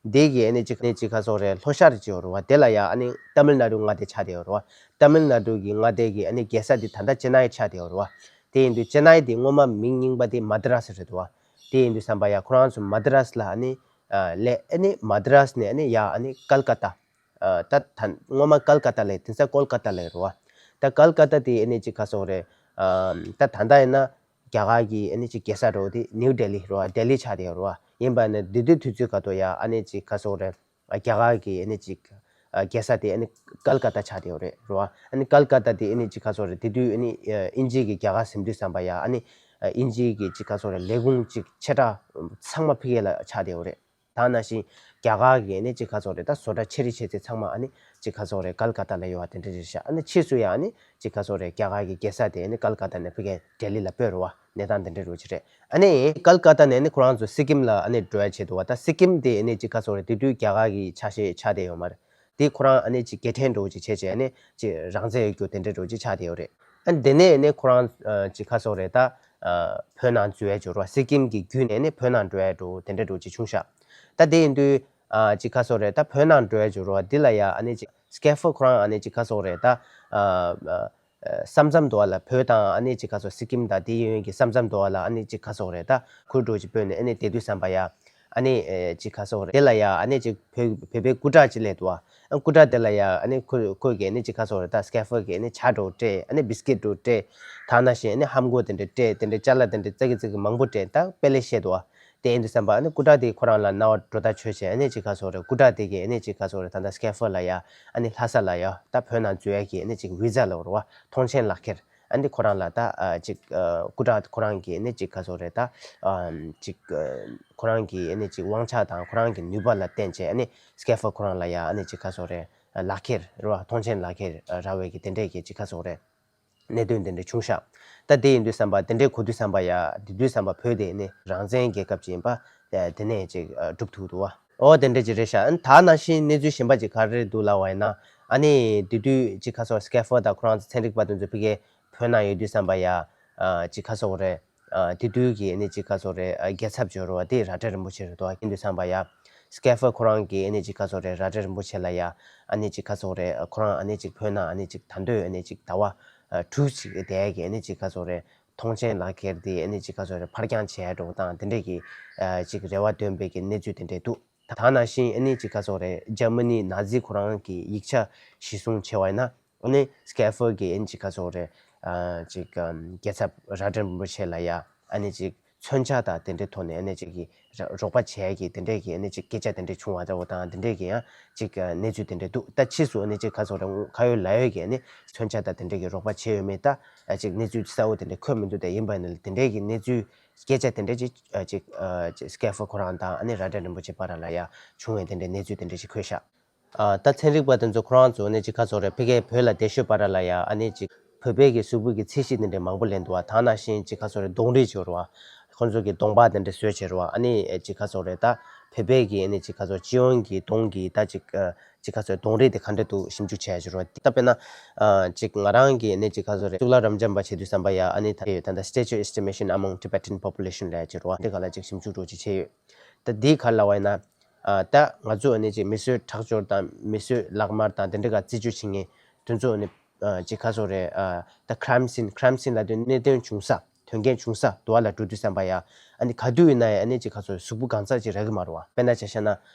དེ་གི་ཨ་ནི་ཅིག་ཨ་ནི་ཅིག་ག་ཟེར་དགོས་རེད། ལྷོ་ཤར་ཅིག་ཡོད་རེད་བ། དེ་ལ་ཡ་ཨ་ནི་ཏ་མིལ་ནཱ་ཌུ་མངའ་སྡེ་ཆགས་བསྡད་ཡོད་རེད་བ། ཏ་མིལ་ནཱ་ཌུ་གི་མངའ་སྡེ་གི་ཨ་ནི་རྒྱལ་ས་དེ་ད་ལྟ་ཅེ་ནའི་ཆགས་བསྡད་ཡོད་རེད་བ། དེ་ཡིན་དུས་ཅེ་ནའི་དེ་སྔོན་མ་མིང་རྙིང་པ་དེ་མ་དི་རཱས་རེད་འདུག་བ། དེ་ཡིན་དུས་ཙམ་པ་ཡ་ཁོ་རང་ཚོ་མ་དི་རཱས་ལ་ཨ་ནི་ཨ་སླེབས། ཨ་ནི་མ་དི་རཱས་ནས་ཨ་ནི་ཡ་ཨ་ནི་ཀལ་ཀ་ཏ། ཨ་ད་ད་སྔོན་མ་ཀལ་ཀ་ཏ་ལབ། དེང་སང་ཀོལ་ཀ་ཏ་ལབ་རེད་བ། ད་ཀལ་ཀ་ཏ་དེ་ཨ་ནི་ཅིག་ག་ཟེར་དགོས་རེད། ཨ་ད་ད་ལྟ་ཡིན་ན་རྒྱ་གར་གྱི་ཨ་ནི་ཅིག་རྒྱལ་ས་འདྲ་བོ་དེ་ནིའུ་ལྡི་ལི་རེད་བ། ལྡི་ལི་ཆགས་བསྡད་ཡོད་རེད་བ། ཡིན་པ་ནི་དེ་དུས་དུས་ཚོད་ག་དུས་ཡ་ཨ་ནི་ཅིག་ག་ཟེར་དགོས་རེད། རྒྱ་གར་གྱི་ཨ་ནི་ཅིག་རྒྱལ་ས་དེ་ཨ་ནི་ཀལ་ཀ་ཏ་ཆགས་བསྡད་ཡོད་རེད་རེད་བ། ཨ་ནི་ཀལ་ཀ་ཏ་དེ་ཨ་ནི་ཅིག་ག་ཟེར་དགོས་རེད། དེ་དུས་ཨ་ནི་ཨིན་ཇི་གི་རྒྱལ་ཁབ་ཟིན་དུས་ཙམ་པ་ཡ་ཨ་ནི་ཨིན་ཇི་གི་ཅིག་ག་ཟེར་དགོས་རེད། ལས་ཁུངས་ཅིག་ཆེ་དྲགས་ཚང་མ་ཕ་གི་ལ་ཆགས་བསྡད་ཡོད་རེད། ད་ནང་བཞིན་རྒྱ་གར་གྱི་ཨ་ནི་ཅིག་ག་ཟེར་དགོས་རེད། ད་བཟོ་གྲྭ་ཆེ་རིགས་ཆེ་ཚད་ཚང་མ་ཨ་ནི་ཅིག་ག་ཟེར་དགོས་རེད། ཀལ་ཀ་ཏ་ལ་ཡོད་བ་དེ་འདྲ་རེད་ཤག་ཨ་ནི་ཕྱིས་སུ་ཡ་ཨ་ནི་ཅིག་ག་ཟེར་དགོས་རེད། རྒྱ་གར་གྱི་རྒྱལ་ས་དེ་ཨ་ནི་ཀལ་ཀ་ཏ་ནས་ཕ་གི་ལྡི་ལི་ལ་སྤོས་རེད་བ། གནས་སྟངས་དེ་འདྲ་རེད་ཅིག་རེད། ཨ་ནི་ཀལ་ཀ་ཏ་ནས་ཨ་ནི་ཁོ་རང་ཚོ་སི་ཀིམ་ལ་ཨ་ནི་འགྲོ་ཡ་བྱེད་འདུག་བ། ད་སི་ཀིམ་དེ་ཨ་ནི་ཅིག་ག་ཟེར་དགོས་རེད། དེ་དུས་རྒྱ་གར་གྱི་ཆ་ཤས་ཆགས་བསྡད་ཡོད་མ་རེད། དེ་ཁོ་རང་ཨ་ནི་ཅིག་རྒྱལ་ཕྲན་འདྲ་བོ་ཅིག་བྱས་བྱས་ཨ་ནི་ཅིག་རང་བཙན་ཡོད་རྒྱུ་དེ་འདྲ་འདྲ་བོ་ཅིག་ཆགས་བསྡད་ཡོད་རེད། ཨ་ནི་དེ་ནས་ཨ་ནི་ཁོ་རང་ཨ་ཅིག་ག་ཟེར་དགོས་རེད། ད་ཨ་བོད་ནང་འཛུལ་ཡ་ཅིག་ཡོད་རེད་བ། སི་ཀིམ་གྱི་བརྒྱུད་ནས་ཨ་ནི་བོད་ནང་འགྲོ་ཡ་འདྲ་བོ་དེ་འདྲ་འདྲ་བོ་ཅིག་བྱུང་ཤག་ད་དེ་ཡིན་དུས་ཨ་ཅིག་ག་ཟེར་དགོས་རེད། ད་བོད་ནང་འགྲོ་ཡ་ཅིག་ཡོད་རེད་བ། འདི་ལ་ཡ་ཨ་ནི་ཅིག་སྐེ་ཕོ་ཁོ་རང་ཨ་ནི་ཅིག་ག་ཟེར་དགོས་རེད། ད་ཨ་ཨ་ས་མཚམས་འདུག་བ་ལ། བོད་དང་ཨ་ནི་ཅིག་ག་ཟེར་དགོས་རེད། སི་ཀིམ་དང་དེ་ཡོད་ཀྱི་ས་མཚམས་འདུག་བ་ལ། ཨ་ནི་ཅིག་ག་ཟེར་དགོས་རེད། ད་ཁུར་འདྲ་བོ་ཅིག་སྤོས་ནས་ཨ་ནི་བསྡད་དུས་ཙམ་པ་ཡ་ཨ་ནི་ཨེ་ཅིག་ག་ཟེར་དགོས་རེད། དེ་ལ་ཡ་ཨ་ནི་ཅིག་བོད་བོད་པའི་སྐུ་དྲག་ཅིག་སླེབས་འདུག་བ། ཨ་སྐུ་དྲག་དེ་ལ་ཡ་ཨ་ནི་ཁོ་ཁོ་གིས་ཨ་ནི་ཅིག་ག་ཟེར་དགོས་རེད། ད་སྐེ་ཕོ་གིས་ཨ་ནི་ཇ་འདྲ་བོ་སྤྲད། ཨ་ནི་བིས་ཀིཊ་འདྲ་བོ་སྤྲད། ད་ནང་བཞིན་ཨ་ནི་ཧམ་གོ་དེ་འདྲ་སྤྲད། དེ་འདྲ་ཅ་ལག་དེ་འདྲ་ཙག་གི་ཙིག་གི་མང་པོ་སྤྲད། ད་དཔེ་ལེགས་བཤད་འདུག་བ། དེ་ཡིན་དུས་ཙམ་པ་ཨ་ནི་སྐུ་དྲག་དེ་ཁོ་རང་ལ་རྣ་བ་སྒྲོ་བཏགས་ཆོད་བྱས། ཨ་ནི་ཅིག་ག་ཟེར་དགོས་རེད། སྐུ་དྲག་དེ་གིས་ཨ་ནི་ཅིག་ག་ཟེར་དགོས་རེད། ད་ལྟ་སྐེ་ཕོ་ལ་ཡ་ཨ་ནི་ལྷ་ས་ལ་ཡ་ད་བོད་ནང་འཛུལ་ཡ་གི་ཨ་ནི་ཅིག་བི་ཟ་ལབ་དགོས་རེད་བ། ཐོངས་མཆན་ལག་ཁྱེར། ཨ་ནི་ཁོ་རང་ལ་ད་ཨ་ཅིག་ཨ་སྐུ་དྲག་ཁོ་རང་གིས་ཨ་ནི་ཅིག་ག་ཟེར་དགོས་རེད། ད་ཨ་ཅིག་ཨ་ཁོ་རང་གི་ཨ་ནི་ཅིག་དབང་ཆ་དང་ཁོ་རང་གི་ནུས་པ་ལ་བརྟེན་བྱས་ཨ་ནི་སྐེ་ཕོ་ཁོ་རང་ལ་ཡ་ཨ་ནི་ཅིག་ག་ཟེར་དགོས་རེད། ལག་ཁྱེར་རེད་བ། ཐོངས་མཆན་ལག་ཁྱེར་རག་པའི་གི་དེ་འདྲས་ཀྱི་ཅིག་ག་ཟེར་དགོས་རེད། གནད་དོན་དེ་འདྲ་བྱུང་ཤག་ད་དེ་ཡིན་དུས་ཙམ་པ་དེ་འདྲའི་གོ་དུས་ཙམ་པ་ཡ་དེ་དུས་ཙམ་པ་བོད་དེ་ནི་རང་བཙན་རྒྱལ་ཁབ་ཅིག་ཡིན་པ་དེ་ནས་ཅིག་སྒྲུབ་ཐུབ་འདུག་བ། ཨོ་དེ་འདྲ་ཅིག་རེད་ཤག་ཨ་ནི་ད་ནང་བཞིན་གནས་ཚུལ་གཞན་པ་ཅིག་ག་རེ་འདུག་ལབ་པ་ཡིན་ན། ཨ་ནི་དེ་དུས་ཅིག་ཁ་སོ་སི་ཀེ་ཧྥེ་དང་ཁོ་རང་ཚོ་ཚན་རིག་པ་དེ་ཚོ་ཕ་གིར་བོད་ནང་ཡོད་དུས་ཙམ་པ་ཡ། ཨ་ཅིག་ཁ་སོ་རེད། ཨ་དེ་དུས་ཀྱི་ཨ་ནི་ཅིག་ཁ་སོ་རེད། ཨ་རྒྱལ་ཚབ་ཅིག་ཡོད་རེད་བ། དེ་ར་སྒྲེང་རིན་པོ་ཆེ་རེད་དོ། ཡིན་དུས་ཙམ་པ་ཡ། སི་ཀེ་ཧྥེ་ཁོ་རང་གིས་ཨ་ནི་ཅིག་ཁ་སོ་རེད། ར་སྒྲེང་རིན་པོ་ཆེ་ལ་ཡ། ཨ་ནི་ཅིག་ཁ་སོ་རེད། ཁོ་རང་ཨ་ནི་ཅིག་བོད་ནང་ཨ་ནི་ཅིག་ད་འདོད་ཨ་ནི་ཅིག་ཟླ་བ་ཨ་དྲུག་ཅིག་བསྡད་ཀྱི་ཨ་ནི་ཅིག་ཁ་སོ་རེད། ཐོངས་མཆན་ལག་འཁྱེར་དེ་ཨ་ནི་ཅིག་ཁ་སོ་རེད། ཕར་འགྱངས་བྱས་འགྲོ་སྟངས་དེ་འདྲས་ཀྱི་ཨ་ཅིག་རེ་བ་འདོན་པའི་གི་གནས་ཚུལ་དེ་འདྲས་འདུག་ད་ནང་བཞིན་ཨ་ནི་ཅིག་ཁ་སོ་རེད། འཇར་མ་ནི་ནཱ་ཛི་ཁོ་རང་གི་ཡིག་ཆ་གཞིར་བཟུང་བྱས་པ་ཡིན་ན། ཨ་ནི་སི་ཀེ་ཧྥེ་གི་ཨ་ནི་ཅིག་ཁ་སོ་རེད། ཨ་ཅིག་ཨམ་རྒྱལ་ཚབ་ར་སྒྲེང་རིན་པོ་ཆེ་ལ་ཡ་ཨ་ནི་ཅིག་མཚོན་ཆ་དང་དེ་འདྲའི་ཐོག་ནས་ཨ་ནི་ཅིག་གི་ར་རོགས་པ་བྱས་ཀྱི་དེ་འདྲའི་གི་ཨ་ནི་ཅིག་སྐད་ཆ་དེ་འདྲའི་བྱུང་བ་འདྲ་བོ་དང་། དེ་འདྲའི་གི་ཡང་ཅིག་ཨ་གནས་ཚུལ་དེ་འདྲའི་འདུག་ད་ཕྱིས་སུ་ཨ་ནི་ཅིག་ཁ་སོ་རེད། ཁ་ཡོད་ལག་ཡོད་ཀྱི་ཨ་ནི་མཚོན་ཆ་དང་དེ་འདྲའི་གི་རོགས་པ་བྱས་ཡོད་མེད་ད་ཨ་ཅིག་གནས་ཚུལ་གསལ་བོ་དེ་འདྲའི་འཁོད་མི་འདུག་ད་ཡིན་པ་ཡིན་ན་ལ་དེ་འདྲའི་གི་གནས་ཚུལ་སྐད་ཆ་དེ་འདྲའི་ཅིག་ཨ་ཅིག་ཨ་ཅིག་སི་ཀེ་ཧྥེ་ཁོ་རང་དང་ཨ་ནི་ར་སྒྲེང་རིན་པོ་ཆེ་བར་ལ་ཡ་བྱུང་བའི་དེ་འདྲའི་གནས་ཚུལ་དེ་འདྲའི་ཅིག་འཁོད་ཤག་ཨ་ད་ཚན་རིག་པ་དེ་ཚོ་ཁོ་རང་ཚོ་ནི་ཅིག་ཁ་སོ་རེད། ཕ་གིར་བོད་ལ་བསྡད་ཤོས་བར་ལ་ཡ་ཨ་ནི་ཅིག་བོད་པའི་གི་གཟུགས་པོ་གི་ཚད་གཞི་དེ་འདྲ་མང་པོ་ལེན་འདུག་བ། ད་ནང་བཞིན་ཅིག་ཁ་སོ་རེད། གདོང་རིས་ཅིག་ཡོད་རེད་བ། ཁོ་ཚོ་གི་གདོང་པ་དེ་འདྲ་བཟོས་བྱས་རེད་བ། ཨ་ནི་ཅིག་ཁ་སོ་རེད། ད་བོད་པའི་གི་ཨ་ནི་ཅིག་ཁ་སོ་སྤྱི་ཡོངས་ཀྱི་གདོང་གི་ད་ཅིག་ཅིག་ཁ་སོ་གདོང་རིས་དེ་ག་འདྲ་འདུག་ཞིབ་འཇུག་བྱས་བྱས་རེད་བ། ད་དཔེར་ན་ཅིག་ང་རང་གི་ཨ་ནི་ཅིག་ཁ་སོ་རེད། གཙུག་ལག་རབ་འབྱམས་པ་བྱེད་དུས་ཙམ་པ་ཡ་ཨ་ནི་ད་ཡོད་ད་ད་Stature Estimation Among Tibetan Population ལབ་བྱས་རེད་བ། འདི་ག་ལ་ཅིག་ཞིབ་འཇུག་འདྲ་བོ་ཅིག་བྱས་ཡོད། ད་འདི་ག་ལ་བ་ཡིན་ན། ཨ་ད་ང་ཚོ་ཨ་ནི་ཅིག་མིས་བཟོས་ཁྲག་སྦྱོར་དང་མིས་བཟོས་ལག་དམར་དང་དེ་འདྲ་ག་རྩད་གཅོད་བྱེད་མཁན་དེ་ཚོ་ཨ་ནི་ཨ་ཅིག་ཁ་སོ་རེད། ཨ་ད་crime scene, crime scene ལབ་དུས་གནད་དོན་བྱུང་ས། དོན་རྐྱེན་བྱུང་ས་དེ་བ་ལ་འགྲོ་དུས་ཙམ་པ་ཡ་ཨ་ནི་ག་དུས་ཡིན་ན་ཡང་ཨ་ནི་ཅིག་ཁ་སོ་གཟུགས་པོ་གང་ས་ཅིག་རག་གི་མ་རེད་བ། དཔེར་ན་ཆ་བཞག་ན་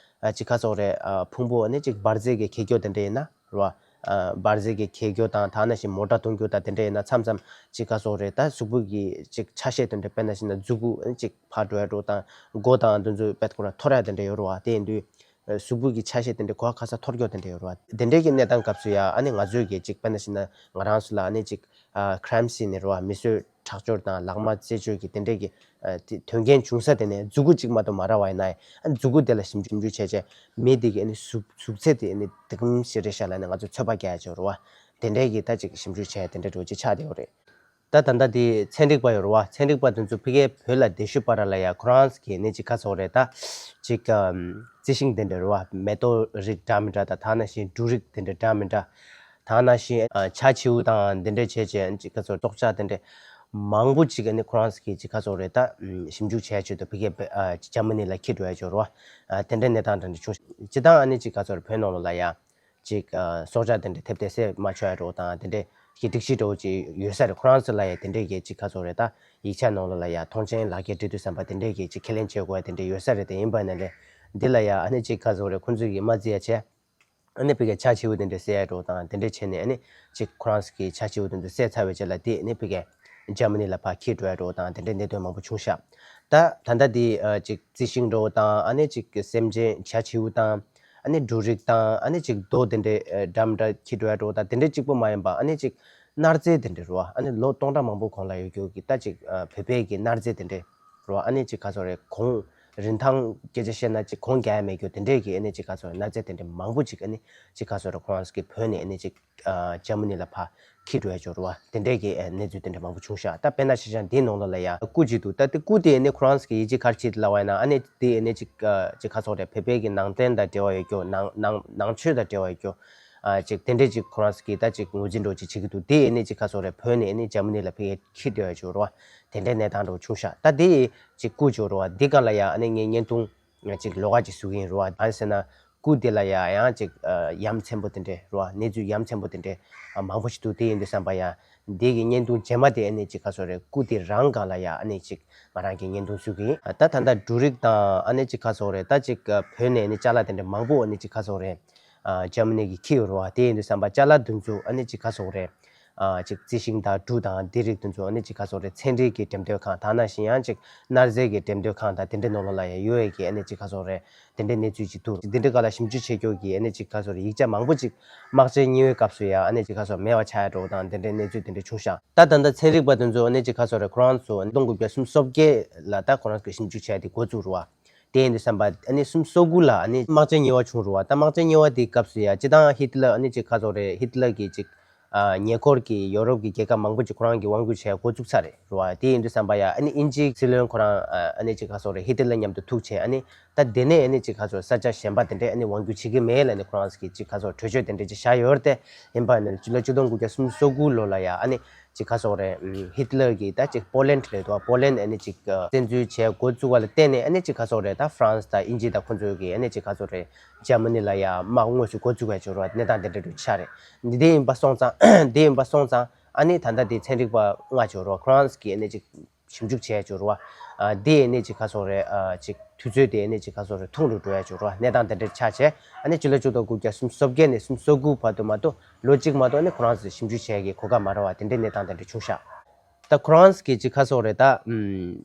ཨ་ཅིག་ཁ་སོ་རེད། ཨ་ཕུང་པོ་ཨ་ནི་ཅིག་འབར་རྫས་ཀྱི་འཁྱེར་རྒྱུ་དེ་འདྲ་ཡིན་ན་རེད་བ། ཨ་འབར་རྫས་ཀྱི་འཁྱེར་རྒྱུ་དང་ད་ནང་བཞིན་མོ་ཊ་གཏོང་རྒྱུ་དང་དེ་འདྲ་ཡིན་ན་མཚམས་མཚམས་ཅིག་ཁ་སོ་རེད། ད་གཟུགས་པོ་གི་ཅིག་ཆ་ཤས་དེ་འདྲ་དཔེར་ན་བཞག་ན་མཛུབ་གུ་ཨ་ནི་ཅིག་ཕར་འགྲོ་ཡ་འགྲོ་དང་མགོ་དང་དེ་ཚོ་དཔེ་ཁོ་རང་འཐོར་ཡ་དེ་འདྲ་ཡོད་རེད་བ། དེ་ཡིན་དུས་གཟུགས་པོ་གི་ཆ་ཤས་དེ་འདྲ་གོ་བ་ག་ས་འཐོར་རྒྱུ་དེ་འདྲ་ཡོད་རེད་བ། དེ་འདྲའི་གི་གནས་སྟངས་སྐབས་སུ་ཡ་ཨ་ནི་ང་ཚོས་གི་ཅིག་དཔེར་ན་བཞག་ན་ང་རང་ཚོ་ལ་ཨ་ནི་ཅིག་ཨ་crime scene ནི་རེད་བ། མིས་བཟོས་ཁྲག་སྦྱོར་དང་ལག་དམར་རྩད་གཅོད་ཀྱི་དེ་འདྲའི་གི་ཨ་དེ་དོན་རྐྱེན་བྱུང་ས་དེ་ནས་མཛུབ་གུ་གཅིག་མ་གཏོགས་མ་རག་པ་ཡིན་ན་ཨ་མཛུབ་གུ་དེ་ལ་ཞིབ་འཇུག་ཞིབ་འཇུག་བྱས་བྱས་མི་དེ་གི་ཨ་ནི་གཟུགས་གཟུགས་ཚད་དེ་ཨ་ནི་དེ་གམ་ཞིག་རེད་ཤག་ལབ་ནས་ང་ཚོས་ཚོད་དཔག་རྒྱག་ཡ་ཅིག་ཡོད་རེད་བ། དེ་འདྲའི་གི་ད་ཅིག་ཞིབ་འཇུག་བྱས་དེ་འདྲ་འདྲ་བོ་ཅིག་ཆགས་བསྡད་ཡོད་རེད། ད་ད་ལྟ་དེ་ཚན་རིག་པ་ཡོད་རེད་བ། ཚན་རིག་པ་དེ་ཚོ་ཕ་གིར་བོད་ལ་བསྡད་ཤུལ་བར་ལ་ཡ་ཁོ་རང་གི་ནི་ཅིག་ཁ་སོ་རེད། ད་ཅིག་ཨམ་རྩི་ཤིང་དེ་འདྲ་རེད་བ། མེ་ཏོག་རིགས་འདྲ་མི་འདྲ་དང་ད་ནང་བཞིན་འབྲུ་རིགས་དེ་འདྲ་འདྲ་མི་འདྲ། ད་ནང་བཞིན་ཨ་བྱ་བྱིའུ་དང་དེ་འདྲ་བྱས་བྱས་ཅིག་ཁ་སོ་སྲོག་ཆགས་དེ་འདྲ་མང་པོ་ཅིག་ཨ་ནི་ཁོ་རང་གི་ཅིག་ཁ་སོ་རེད། ད་ཨམ་ཞིབ་འཇུག་བྱས་བྱས་དུས་ཕ་གིར་ཨ་འཇར་མ་ནི་ལ་འཁྱེར་འགྲོ་ཡ་ཅིག་ཡོད་རེད་བ། ཨ་དེ་འདྲ་གནས་སྟངས་འདྲ་འདྲ་བྱུང་། སྤྱིར་བཏང་ཨ་ནི་ཅིག་ཁ་སོ་རེད། བོད་ནང་ལོགས་ལ་ཡ། ཅིག་ཨ་སྲོག་ཆགས་དེ་འདྲ་ཐེབས་ཏེ་བསད་མ་ཆོག་ཡ་འདྲ་བོ་དང་དེ་འདྲའི་གི་སྒྲིག་གཞི་འདྲ་བོ་ཅིག་ཡོད་ས་རེད། ཁོ་རང་ཚོ་ལ་ཡ་དེ་འདྲའི་གི་ཅིག་ཁ་སོ་རེད། ད་ཡིག་ཆ་ནང་ལོགས་ལ་ཡ་ཐོངས་མཆན་ལག་འཁྱེར་སྤྲད་དུས་ཙམ་པ་དེ་འདྲའི་གི་ཅིག་ཁས་ལེན་བྱེད་དགོས་ཡ་དེ་འདྲ་ཡོད་ས་རེད། དེ་ཡིན་པ་ན་ལས་འདི་ལ་ཡ་ཨ་ནི་ཅིག་ཁ་སོ་རེད། ཁོ་ཚོས་གི་མ་བརྩི་ཡ་བྱས་ཨ་ནི་ཕ་གིར་བྱ་བྱིའུ་དེ་འདྲ་བསད་ཡ་འདྲ་བོ་དང་དེ་འདྲ་བྱས་ནས་ཨ་ནི་ཅིག་ཁོ་རང་ཚོ་གི་བྱ་བྱིའུ་དེ་ཚོ་བསད་ཚར་བའི་རྗེས་ལ་དེ་ཨ་ནི་ཕ་གིར་འཇར་མ་ནི་ལ་ཕར་འཁྱེར་འགྲོ་ཡ་འདྲ་བོ་དང་དེ་འདྲའི་གནད་དོན་མང་པོ་བྱུང་ཤག་ད་ད་ལྟ་འདི་ཨ་ཅིག་རྩི་ཤིང་འདྲ་བོ་དང་ཨ་ནི་ཅིག་སེམས་ཅན་བྱ་བྱིའུ་དང་། ཨ་ནི་འབྲུ་རིགས་དང་ཨ་ནི་ཅིག་རྡོ་དེ་འདྲའི་ཨ་འདྲ་མི་འདྲ་འཁྱེར་འགྲོ་ཡ་འདྲ་བོ་དང་དེ་འདྲའི་གཅིག་པོ་མ་ཡིན་པ་ཨ་ནི་ཅིག་གནའ་རྫས་དེ་འདྲ་རེད་བ། ཨ་ནི་ལོ་སྟོང་ཕྲག་མང་པོ་གོང་ལ་ཡོད་རྒྱུ་གི་ད་ཅིག་ཨ་བོད་པའི་གི་གནའ་རྫས་དེ་འདྲ་རེད་བ། ཨ་ནི་ཅིག་ཁ་སོ་རེད། གོང་རིན་ཐང་སྐད་ཆ་བཤད་ན་ཅིག་གོང་རྒྱག་ཡ་མེད་རྒྱུ་དེ་འདྲའི་གི་ཨ་ནི་ཅིག་ཁ་སོ་རེད། གནའ་རྫས་དེ་འདྲ་མང་པོ་ཅིག་ཨ་ནི་ཅིག་ཁ་སོ་རེད། ཁོ་རང་ཚོ་གི་བོད་ནས་ཨ་ནི་ཅིག་ཨ་འཇར་མ་ནི་ལ་ཕར་འཁྱེར་འགྲོ་ཡ་ཅིག་ཡོད་རེད་བ། དེ་འདྲའི་གི་ཨ་གནས་ཚུལ་དེ་འདྲ་མང་པོ་བྱུང་ཤག་ད་དཔེར་ན་ཆ་བཞག་ན་དེའི་ནང་ལོགས་ལ་ཡ་སྐུ་ཅིག་འདུག་ད་དེ་སྐུ་དེ་ཨ་ནི་ཁོ་རང་ཚོ་གི་ཡིད་ཆེས་ག་རེ་བྱེད་ལབ་པ་ཡིན་ན་ཨ་ནི་དེ་ཨ་ནི་ཅིག་ཨ་ཅིག་ཁ་སོ་རེད། བོད་པའི་གི་ནང་བསྟན་དང་འབྲེལ་བ་ཡོད་རྒྱུ། ནང་ནང་ནང་ཆོས་དང་འབྲེལ་བ་ཡོད་རྒྱུ། ཨ་ཅིག་དེ་འདྲའི་ཅིག་ཁོ་རང་ཚོ་གི་ད་ཅིག་ངོས་འཛིན་འདྲ་བོ་ཅིག་བྱེད་ཀྱི་འདུག་དེ་ཨ་ནི་ཅིག་ཁ་སོ་རེད། བོད་ནས་ཨ་ནི་འཇར་མ་ནི་ལ་ཕ་གིར་འཁྱེར་འགྲོ་ཡ་ཅིག་ཡོད་རེད་བ། དེ་འདྲའི་གནས་སྟངས་འདྲ་བོ་བྱུང་ཤག་ད་དེ་ཅིག་སྐུ་ཅིག་ཡོད་རེད་བ། དེ་སྒང་ལ་ཡ་ཨ་ནི་ངས་བརྙན་ཐུང་ཅིག་ལོགས་ཀ་ཅིག་བཟོ་གི་ཡིན་རེད་བ། གང་ཟེར་ན། སྐུ་དེ་ལ་ཡ་ཡང་ཅིག་ཨ་ཡ་མཚན་པོ་དེ་འདྲ་རེད་བ། གནས་ཚུལ་ཡ་མཚན་པོ་དེ་འདྲ་ཨ་མང་པོ་ཞིག་འདུག་དེ་ཡིན་དུས་ཙམ་པ་ཡ། འདི་གི་བརྙན་ཐུང་རྗེས་མ་དེ་ཨ་ནི་ཅིག་ཁ་སོ་རེད། སྐུ་དེ་རང་སྒང་ལ་ཡ་ཨ་ནི་ཅིག་ང་རང་གི་བརྙན་ཐུང་བཟོ་གི་ཡིན། ཨ་ད་ད་ལྟ་འབྲུ་རིགས་དང་ཨ་ནི་ཅིག་ཁ་སོ་རེད། ད་ཅིག་ཨ་བོད་ནས་ཨ་ནི་ཅ་ལག་དེ་འདྲ་མང་པོ་ཨ་ནི་ཅིག་ཁ་སོ་རེད། ཨ་འཇར་མ་ནི་གིས་འཁྱེར་ཡོད་རེད་བ། དེ་ཡིན་དུས་ཙམ་པ་ཅ་ལག་དེ་ཚོ་ཨ་ནི་ཅིག་ཁ་སོ་རེད། ཨ་ཅིག་རྩི་ཤིང་དང་འབྲུ་དང་དེ་རིགས་དེ་ཚོ་ཨ་ནི་ཅིག་ཁ་སོ་རེད། ཚན་རིག་གི་འགྲེམས་སྟོན་ཁང་དང་ནང་བཞིན་ཡང་ཅིག་གནའ་རྫས་ཀྱི་འགྲེམས་སྟོན་ཁང་དང་དེ་འདྲའི་ནང་ལོགས་ལ་ཡང་ཡོད་ཡས་ཀྱི་ཨ་ནི་ཅིག་ཁ་སོ་རེད། དེ་འདྲའི་གནས་ཚུལ་ཅིག་འདུག་དེ་འདྲའི་སྒང་ལ་ཞིབ་འཇུག་བྱེད་རྒྱུ་གི་ཨ་ནི་ཅིག་ཁ་སོ་རེད། ཡིག་ཆ་མང་པོ་ཅིག་དམག་ཆེན་གཉིས་པའི་སྐབས་སུ་ཡང་ཨ་ནི་ཅིག་ཁ་སོ་མེད་པ་ཆགས་ཡ་འདྲ་བོ་དང་དེ་འདྲའི་གནས་ཚུལ་དེ་འདྲ་བྱུང་ཤག་ད་ད་ལྟ་ཚན་རིག་པ་དེ་ཚོ་ཨ་ནི་ཅིག་ཁ་སོ་རེད། ཁོ་རང་ཚོ་གཏོང་དགོས་པའི་སུམ་སོ་བརྒྱད་ལ་ད་ཁོ་རང་ཚོས་ཞིབ་འཇུག་བྱས་ཏེ་འགོ་བཙུགས་རེད་བ། དེ་ཡིན་དུས་ཙམ་པ་ཨ་ནི་སུམ་སོ་དགུ་ལ་ཨ་ནི་དམག་ཆེན་གཉིས་པ་བྱུང་རེད་བ། ད་དམག་ཆེན་གཉིས་པ་དེའི་སྐབས་སུ་ཡ་སྤྱིར་བཏང་ཧི་ཏི་ལར་ཨ་ནི་ཅིག་ཁ་སོ་རེད། ཧི་ཏི་ལར་གྱི་ཅིག་ ཨ་ཉེ་འཁོར་གྱི་ཡོ་རོབ་ཀྱི་རྒྱལ་ཁབ་མང་པོ་ཅིག་ཁོ་རང་གི་དབང་སྒྱུར་བྱས་འགོ་བཙུགས་ཚར་རེད་རེད་བ། དེ་ཡིན་དུས་ཙམ་པ་ཡ་ཨ་ནི་དབྱིན་ཇིའི་སྲིད་བློན་ཁོ་རང་ཨ་ནི་ཅིག་ག་སོག་རེད། ཧི་ཏི་ལར་མཉམ་དུ་ཐུག་བྱས་ཨ་ནི་ད་དེ་ནས་ཨ་ནི་ཅིག་ག་སོག་ས་ཆ་གཞན་པ་དེ་འདྲས་ཨ་ནི་དབང་སྒྱུར་བྱེད་ཀྱི་མེད་ལབ་ནས་ཁོ་རང་གི་ཅིག་ག་སོག་གྲོས་ཆོད་དེ་འདྲས་ཅིག་བཞག་ཡོད་རེད་དེ། ཡིན་པ་ནི་ཕྱི་ལོ་ཆིག་སྟོང་དགུ་བརྒྱ་སུམ་ཅུ་སོ་དགུ་ལོ་ལ་ཡ་ཨ་ནི་ཅིག་ག་སོག་རེད། ཧི་ཏི་ལར་གྱི་ད་ཅིག་པོ་ལན་ལབ་འདུག་པོ་ལན་ཨ་ནི་ཅིག་བཙན་འཛུལ་བྱས་འགོ་བཙུགས་པ་ལ་བརྟེན་ནས་ཨ་ནི་ཅིག་ག་སོག་རེད། ད་ཧྥ་རན་སི་དང་དབྱིན་ཇི་དང་ཁོ་ཚོ་གི་ཨ་ནི་ཅིག་ག་སོག་རེད། འཇར་མ་ནི་ལ་ཡ་དམག་དངོས་སུ་འགོ་བཙུགས་པའི་འབྱོར་བ་གནས་སྟངས་དེ་འདྲ་རུ་ཆགས་རེད། འདི་དེ་ཡིན་པ་སོང་ཙང་འདི་ཡིན་པ་སོང་ཙང་ཨ་ནི་ད་ལྟ་དེ་ཚན་རིག་པ་ལྔ་འབྱོར་བ་ཁོ་རང་གི་ཨ་ནི་ཅིག་ཞིབ་འཇུག་བྱས་འབྱོར་བ། ཨ་དེ་ཨ་ནི་ཅིག་ག་སོག་རེད། ཨ་ཅིག་དུས་ཚོད་དེ་ཨ་ནི་ཅིག་ག་སོག་རེད། ཐུང་རུ་འགྲོ་ཡ་འབྱོར་བ་གནས་སྟངས་དེ་འདྲ་ཆགས་བྱས། ཨ་ནི་ཕྱི་ལོ་ཆིག་སྟོང་དགུ་བརྒྱ་སུམ་ཅུ་སོ་བརྒྱད་ནས་སུམ་ཅུ་སོ་དགུ་བར་དུ་མ་གཏོགས་ལོ་གཅིག་མ་གཏོགས་ཨ་ནི་ཁོ་རང་ཚོས་ཞིབ་འཇུག་བྱས་ཀྱི་གོ་སྐབས་མ་རག་པ་དེ་འདྲའི་གནས་སྟངས་དེ་འདྲ་བྱུང་ཤག་ད་ཁོ་རང་གི་ཅིག་ག་སོག་རེད། ད་ཨམ་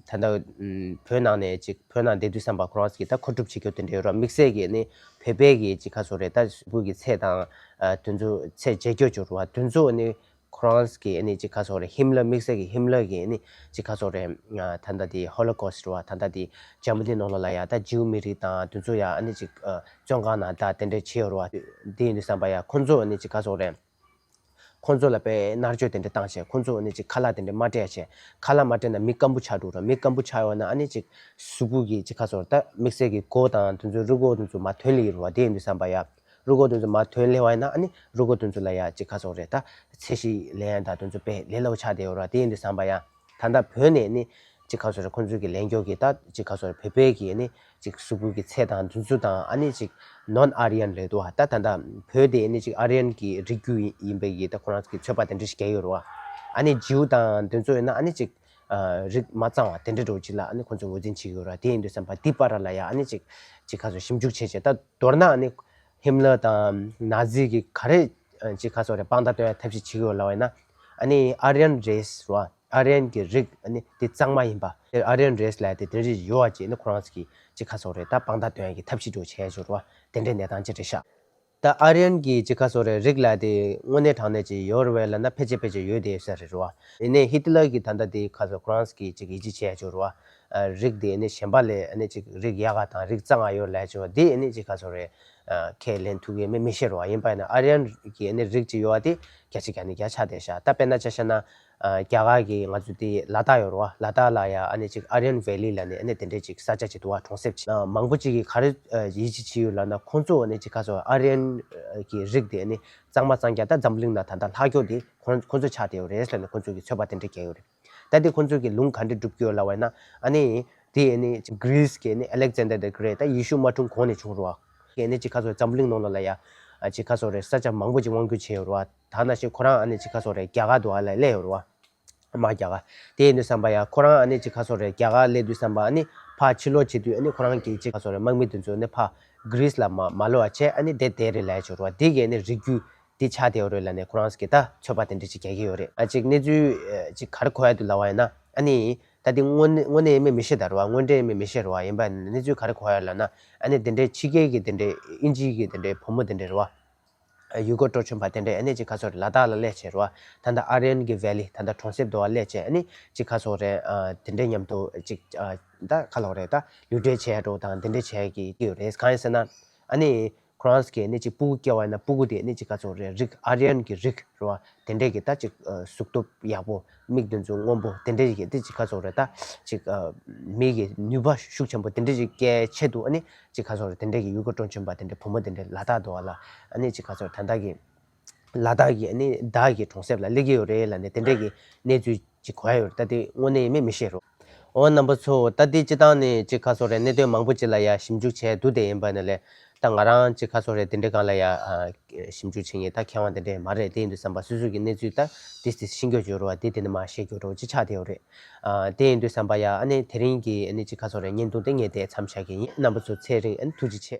ད་ལྟ་ཨམ་བོད་ནང་ནས་ཅིག་བོད་ནང་བསྡད་དུས་ཙམ་པ་ཁོ་རང་གི་ད་མཁོ་སྒྲུབ་བྱེད་རྒྱུ་དེ་འདྲ་ཡོད་ར། དམིགས་བསལ་གྱི་ནི་བོད་པའི་གི་ཅིག་ག་སོག་རེད། ད་གཟུགས་པོ་གི་ཚད་དང་ཨ་དེ་ཚོ་ཚད་འཇལ་རྒྱུ་འབྱོར་བ་དེ་ཚོ་ནི་ཁོ་རང་གི་ནི་ཅིག་ག་སོག་རེད། ཧིམ་ལར་དམིགས་བསལ་གྱི་ཧིམ་ལར་གི་ནི་ཅིག་ག་སོག་རེད། ཨ་ད་ལྟ་དེ་ཧོ་ལོ་ཀོ་སི་ར་བ། ད་ལྟ་དེ་འཇར་མ་ནི་ནང་ལོགས་ལ་ཡ་ད་ཇིའུ་མི་རིགས་དང་དེ་ཚོ་ཡ་ཨ་ནི་ཅིག་ཨ་བཙོན་ཁང་ནང་ད་དེ་འདྲ་བྱས་ཡོད་ར་བ། དེ་ཡིན་དུས་ཙམ་པ་ཡ་ཁོ་ཚོ་ནི་ཅིག་ག་སོག་རེད། ཁོང་ཚོ་ལ་དཔེ་མནར་གཅོད་དེ་འདྲ་བཏང་བྱས། ཁོང་ཚོ་ནི་ཅིག་ཁ་ལག་དེ་འདྲ་མ་སྤྲད་བྱས། ཁ་ལག་མ་སྤྲད་ན་མི་སྐམ་པོ་ཆགས་འགྲོ་ར། མི་སྐམ་པོ་ཆགས་ཡོང་ན་ཨ་ནི་ཅིག་གཟུགས་པོ་གི་ཅིག་ག་སོག་རེད། ད་དམིགས་བསལ་གྱི་མགོ་དང་དེ་ཚོ་རུས་ཁོག་དེ་ཚོ་མར་ཐོན་ལེ་ཡོད་ར་བ། དེ་ཡིན་དུས་ཙམ་པ་ཡ་རུས་ཁོག་དེ་ཚོ་མར་ཐོན་ལེ་བ་ཡིན་ན་ཨ་ནི་རུས་ཁོག་དེ་ཚོ་ལ་ཡ་ཅིག་ག་སོག་རེད། ད་ཚད་གཞི་ལེན་ཡ་ད་དེ་ཚོ་དཔེ་ལས་སླ་པོ་ཆགས་བསྡད་ཡོད་ར་བ། དེ་ཡིན་དུས་ཙམ་པ་ཡ་ད་ལྟ་བོད་ནས་ནི་ཅིག་ག་སོག་རེད། ཁོང་ཚོའི་གི་ལས་འགུལ་གྱི་ད་ཅིག་ག་སོག་རེད། བོད་པའི་གི་ནི་ཅིག་གཟུགས་པོ་གི་ཚད་དང་དེ་ཚོ་དང་ཨ་ནི་ཅིག་ནོན་ཨ་རི་ཡན་རེད་འདུག་བ། ད་ད་ལྟ་བོད་དེ་ནི་ཅིག་ཨ་རི་ཡན་གྱི་རིགས་རྒྱུད་ཡིན་པའི་གི་ད་ཁོ་རང་གི་ཚོད་དཔག་དེ་འདྲ་ཞིག་བརྒྱབ་ཡོད་རེད་བ། ཨ་ནི་ཇིའུ་དང་དེ་ཚོ་ཡིན་ན་ཨ་ནི་ཅིག་ཨ་རིགས་མ་གཙང་བ་དེ་འདྲ་འདྲ་བོ་ཅིག་ལ་ཨ་ནི་ཁོང་ཚོས་ངོས་འཛིན་བྱེད་ཀྱི་ཡོད་རེད་བ། དེ་ཡིན་དུས་ཙམ་པ་འདི་བར་ལ་ཡ་ཨ་ནི་ཅིག་ཅིག་ག་སོག་ཞིབ་འཇུག་བྱས་བྱས། ད་མདོར་ན་ཨ་ནི་ཧིམ་ལར་དང་ནཱ་ཛི་གི་ག་རེ་ཅིག་ག་སོག་རེད། དཔང་རྟགས་སྟོན་ཡ་ཐབས་ཤེས་བྱེད་ཀྱི་ཡོད་ལབ་པ་ཡིན་ན་ཨ་ནི་ཨ་རི་ཡན་རེས་རེད་བ། ཨ་རི་ཡན་གྱི་རིགས་ཨ་ནི་དེ་གཙང་མ་ཡིན་པ། དེ་ཨ་རི་ཡན་རེས་ལབ་དེ་དེ་རིགས་ཡོད་པ་ཅིག་ནི་ཁོ་རང་ཚོ་གིས་ཅིག་ག་སོག་རེད། ད་དཔང་རྟགས་སྟོན་ཡ་གི་ཐབས་ཤེས་འདྲ་བོ་བྱས་ཡོད་རེད་བ། དེ་འདྲའི་གནས་སྟངས་ཅིག་རེད་ཤག་ད་ཨ་རི་ཡན་གྱི་ཅིག་ག་སོག་རེད། རིགས་ལབ་དེ་དངོས་གནས་དྲང་གནས་ཅིག་ཡོད་རེད་བས་ལབ་ན་ཕལ་ཆེར་ཕལ་ཆེར་ཡོད་བསྡད་ཡོད་ས་རེད་བ། ཡིན་ནའི་ཧི་ཏི་ལར་གྱིས་ད་ལྟ་དེ་ག་སོག་ཁོ་རང་ཚོ་གིས་ཅིག་ཡིད་ཆེས་བྱས་ཡོད་རེད་བ། ཨ་རིགས་དེ་ནི་གཞན་པ་ལས་ནི་ཅིག་རིགས་ཡག་ག་དང་རིགས་གཙང་བ་ཡོད་ལབ་ཡོད་བ། དེ་ནི་ཅིག་ག་སོག་རེད། ཨ་ཁས་ལེན་ཐུབ་ཀྱི་མེད་མི་ཤེས་རེད་བ། ཡིན་པ་ཡིན་ན་ཨ་རི་ཡན་གྱི་ནི་རིགས་ཅིག་ཡོད་བ་དེ་བརྒྱ་ཆ་བརྒྱ་ནས་བརྒྱ་ཆགས་བསྡད་ཤག་ད་དཔེར་ན་ཆ་བཞག་ན་ཨ་རྒྱ་གར་གྱི་ང་ཚོ་དེ་ལ་དྭགས་ཡོད་རེད་བ། ལ་དྭགས་ལ་ཡ་ཨ་ནི་ཅིག་ཨ་རི་ཡན་ཝེ་ལི་ལབ་ནས་ཨ་ནི་དེ་འདྲའི་ཅིག་ས་ཆ་ཅིག་འདུག་བ། གྲོང་གསེབ་ཅིག་ཨ་མང་པོ་ཅིག་གིས་ག་རེ་ཨ་ཡིད་ཆེས་བྱས་ཡོད་ལབ་ན་ཁོང་ཚོ་ཨ་ནི་ཅིག་ག་སོག་ཨ་རི་ཡན་གྱི་རིགས་དེ་ཨ་ནི་གཙང་མ་གཙང་རྐྱང་ད་འཛམ་གླིང་ནང་ད་ལྟ་ལྷག་མཁན་དེ་ཁོང་ཁོང་ཚོ་ཆགས་བསྡད་ཡོད་རེད་ལབ་ནས་ཁོང་ཚོ་གིས་ཚོད་དཔག་དེ་འདྲ་བརྒྱབ་ཡོད་རེད། ད་དེ་ཁོང་ཚོ་གིས་ལུང་ག་འདྲ་སྒྲུབ་ཀྱི་ཡོད་ལབ་པ་ཡིན་ན་ཨ་ནི་དེ་ཨ་ནི་གྷི་རིས་ཀྱི་ཨ་ནི་Alexander the Great ད་ཡེ་ཤུ་མ་འཁྲུངས་གོང་ནས་བྱུང་རེད་བ། ཨ་ནི་ཅིག་ག་སོག་འཛམ་གླིང་ནང་ལོགས་ལ་ཡ་ཨ་ཅིག་ག་སོག་རེད། ས་ཆ་མང་པོ་ཅིག་དབང་བསྒྱུར་བྱས་ཡོད་རེད་བ། ད་ནང་བཞིན་ཁོ་རང་ཨ་ནི་ཅིག་ག་སོག་རེད། རྒྱ་གར་དུ་ཨ་ལ་སླེབས་ཡོད་རེད་བ། དམག་རྒྱག་ག་དེ་ཡིན་དུས་ཙམ་པ་ཡ་ཁོ་རང་ཨ་ནི་ཅིག་ག་སོག་རེད། རྒྱ་གར་སླེབས་དུས་ཙམ་པ་ཨ་ནི་ཕར་ཕྱིར་ལོག་བྱེད་དུས་ཨ་ནི་ཁོ་རང་གི་ཅིག་ག་སོག་རེད། དམག་མི་དེ་ཚོ་ཨ་ནི་ཕར་གྷི་རིས་ལ་མ་མ་ལོག་པ་བྱས་ཨ་ནི་བསྡད་བསྡད་རེད་ལབ་ཡ་ཅིག་ཡོད་རེད་བ། དེ་གི་ཨ་ནི་རིགས་རྒྱུད་དེ་ཆགས་བསྡད་ཡོད་རེད་ལབ་ནས་ཁོ་རང་གིས་ད་ཚོད་དཔག་དེ་འདྲ་ཅིག་རྒྱག་གི་ཡོད་རེད། ཨ་ཅིག་གནས་ཚུལ་ཨ་ཅིག་ག་རེ་གོ་ཡ་འདུག་ལབ་པ་ཡིན་ན་ཨ་ནི་ད་དེ་དངོས་གནས་དངོས་གནས་ཡིན་མིན་མི་ཤེས་ད་རེད་བ། དངོས་འབྲེལ་ཡིན་མིན་མི་ཤེས་རེད་བ། ཡིན་པ་ཡིན་ན་གནས་ཚུལ་ག་རེ་གོ་ཡ་ལབ་ན་ཨ་ནི་དེ་འདྲའི་ཕྱི་རྒྱལ་གྱི་དེ་འདྲའི་དབྱིན་ཇི་གི་དེ་འདྲའི་བུ་མོ་དེ་འདྲ་རེད་བ། ཡུ་གུར་སྤྲོ་འཆམ་པ་དེ་འདྲས་ཨ་ནི་ཅིག་ག་སོག་རེད། ལ་དྭགས་ལ་སླེབས་བྱས་རེད་བ། ད་ལྟ་ཨ་རི་ཡན་གྱི་ཝེ་ལི་ད་ལྟ་གྲོང་གསེབ་དུ་བ་སླེབས་བྱས་ཨ་ནི་ཅིག་ག་སོག་རེད། ཨ་དེ་འདྲས་མཉམ་དུ་ཅིག་ཨ་ད་ག་ལབ་རེད། ད་ལུས་འབྲེལ་བྱས་འགྲོ་དང་དེ་འདྲས་བྱས་ཀྱི་ཡོད་རེད། གང་ཡིན་ཟེར་ན་ཨ་ནི་ཁོ་རང་གིས་ཨ་ནི་ཅིག་སྤུ་གུ་སྐྱེ་བ་ཡིན་ན་སྤུ་གུ་དེ་ཨ་ནི་ཅིག་ག་སོག་རེད། རིགས་ཨ་རི་ཡན་གྱི་རིགས་རེད་བ། དེ་འདྲས་ཀྱི་ད་ཅིག་ཨ་གཟུགས་སྟོབས་ཡག་པོ། མིག་དེ་ཚོ་སྔོན་པོ་དེ་འདྲས་ཀྱི་དེ་ཅིག་ག་སོག་རེད། ད་ཅིག་ཨ་མིག་གི་ནུས་པ་ཤུགས་ཆེན་པོ་དེ་འདྲས་ཅིག་སྐྱེ་ཆེད་དུ་ཨ་ནི་ཅིག་ག་སོག་རེད། དེ་འདྲས་ཀྱི་ཡུ་གུར་སྤྲོ་འཆམ་པ་དེ་འདྲས་བུ་མོ་དེ་འདྲས་ལ་དྭགས་དུ་བ་ལ་ཨ་ནི་ཅིག་ག་སོག་རེད། ད་ལྟ་གི་ལ་དྭགས་ཀྱི་ཨ་ནི་དྭགས་ཀྱི་གྲོང་གསེབ་ལ་སླེབས་ཀྱི་ཡོད་རེད་ལབ་ནས་དེ་འདྲས་ཀྱི་གནས་ཚུལ་ཅིག་གོ་ཡ་ཡོད་རེད། ད་དེ་དངོས་གནས་ཡིན་མིན་མི་ཤེས་རོ། འོ་རྣམ་པ་ཚོ་ད་དེ་སྤྱི་བཏང་ནས་ཅིག་ག་སོག་རེད། གནད་དོན་མང་པོ་ཅིག་ལ་ཡ་ཞིབ་འཇུག་བྱས་འདུག་དེ་ཡིན་པ་ནི་ལས་ད་ང་རང་ཅིག་ག་སོག་རེད། དེ་འདྲས་སྒང་ལ་ཡ་ཨ་ཞིབ་འཇུག་བྱེད་མཁན་ད་མཁས་དབང་དེ་འདྲས་མ་རེད། དེ་ཡིན་དུས་ཙམ་པ་སོ་སོ་གི་གནས་ཚུལ་ད་དེ་དེ་ཤེས་རྒྱུ་ཡོད་རེད་བ། དེ་དེ་ནས་མར་བཤད་རྒྱུ་འདྲ་བོ་ཅིག་ཆགས་བསྡད་ཡོད་རེད། ཨ་དེ་ཡིན་དུས་ཙམ་པ་ཡ་ཨ་ནི་དེ་རིང་གི་ཨ་ནི་ཅིག་ག་སོག་རེད། བརྙན་ཐུང་དེ་ངས་དེ་མཚམས་བཞག་གི་ཡིན། རྣམ་པ་ཚོ་ཚེ་རིང་ཨ་ནི་ཐུགས་རྗེ་ཆེ།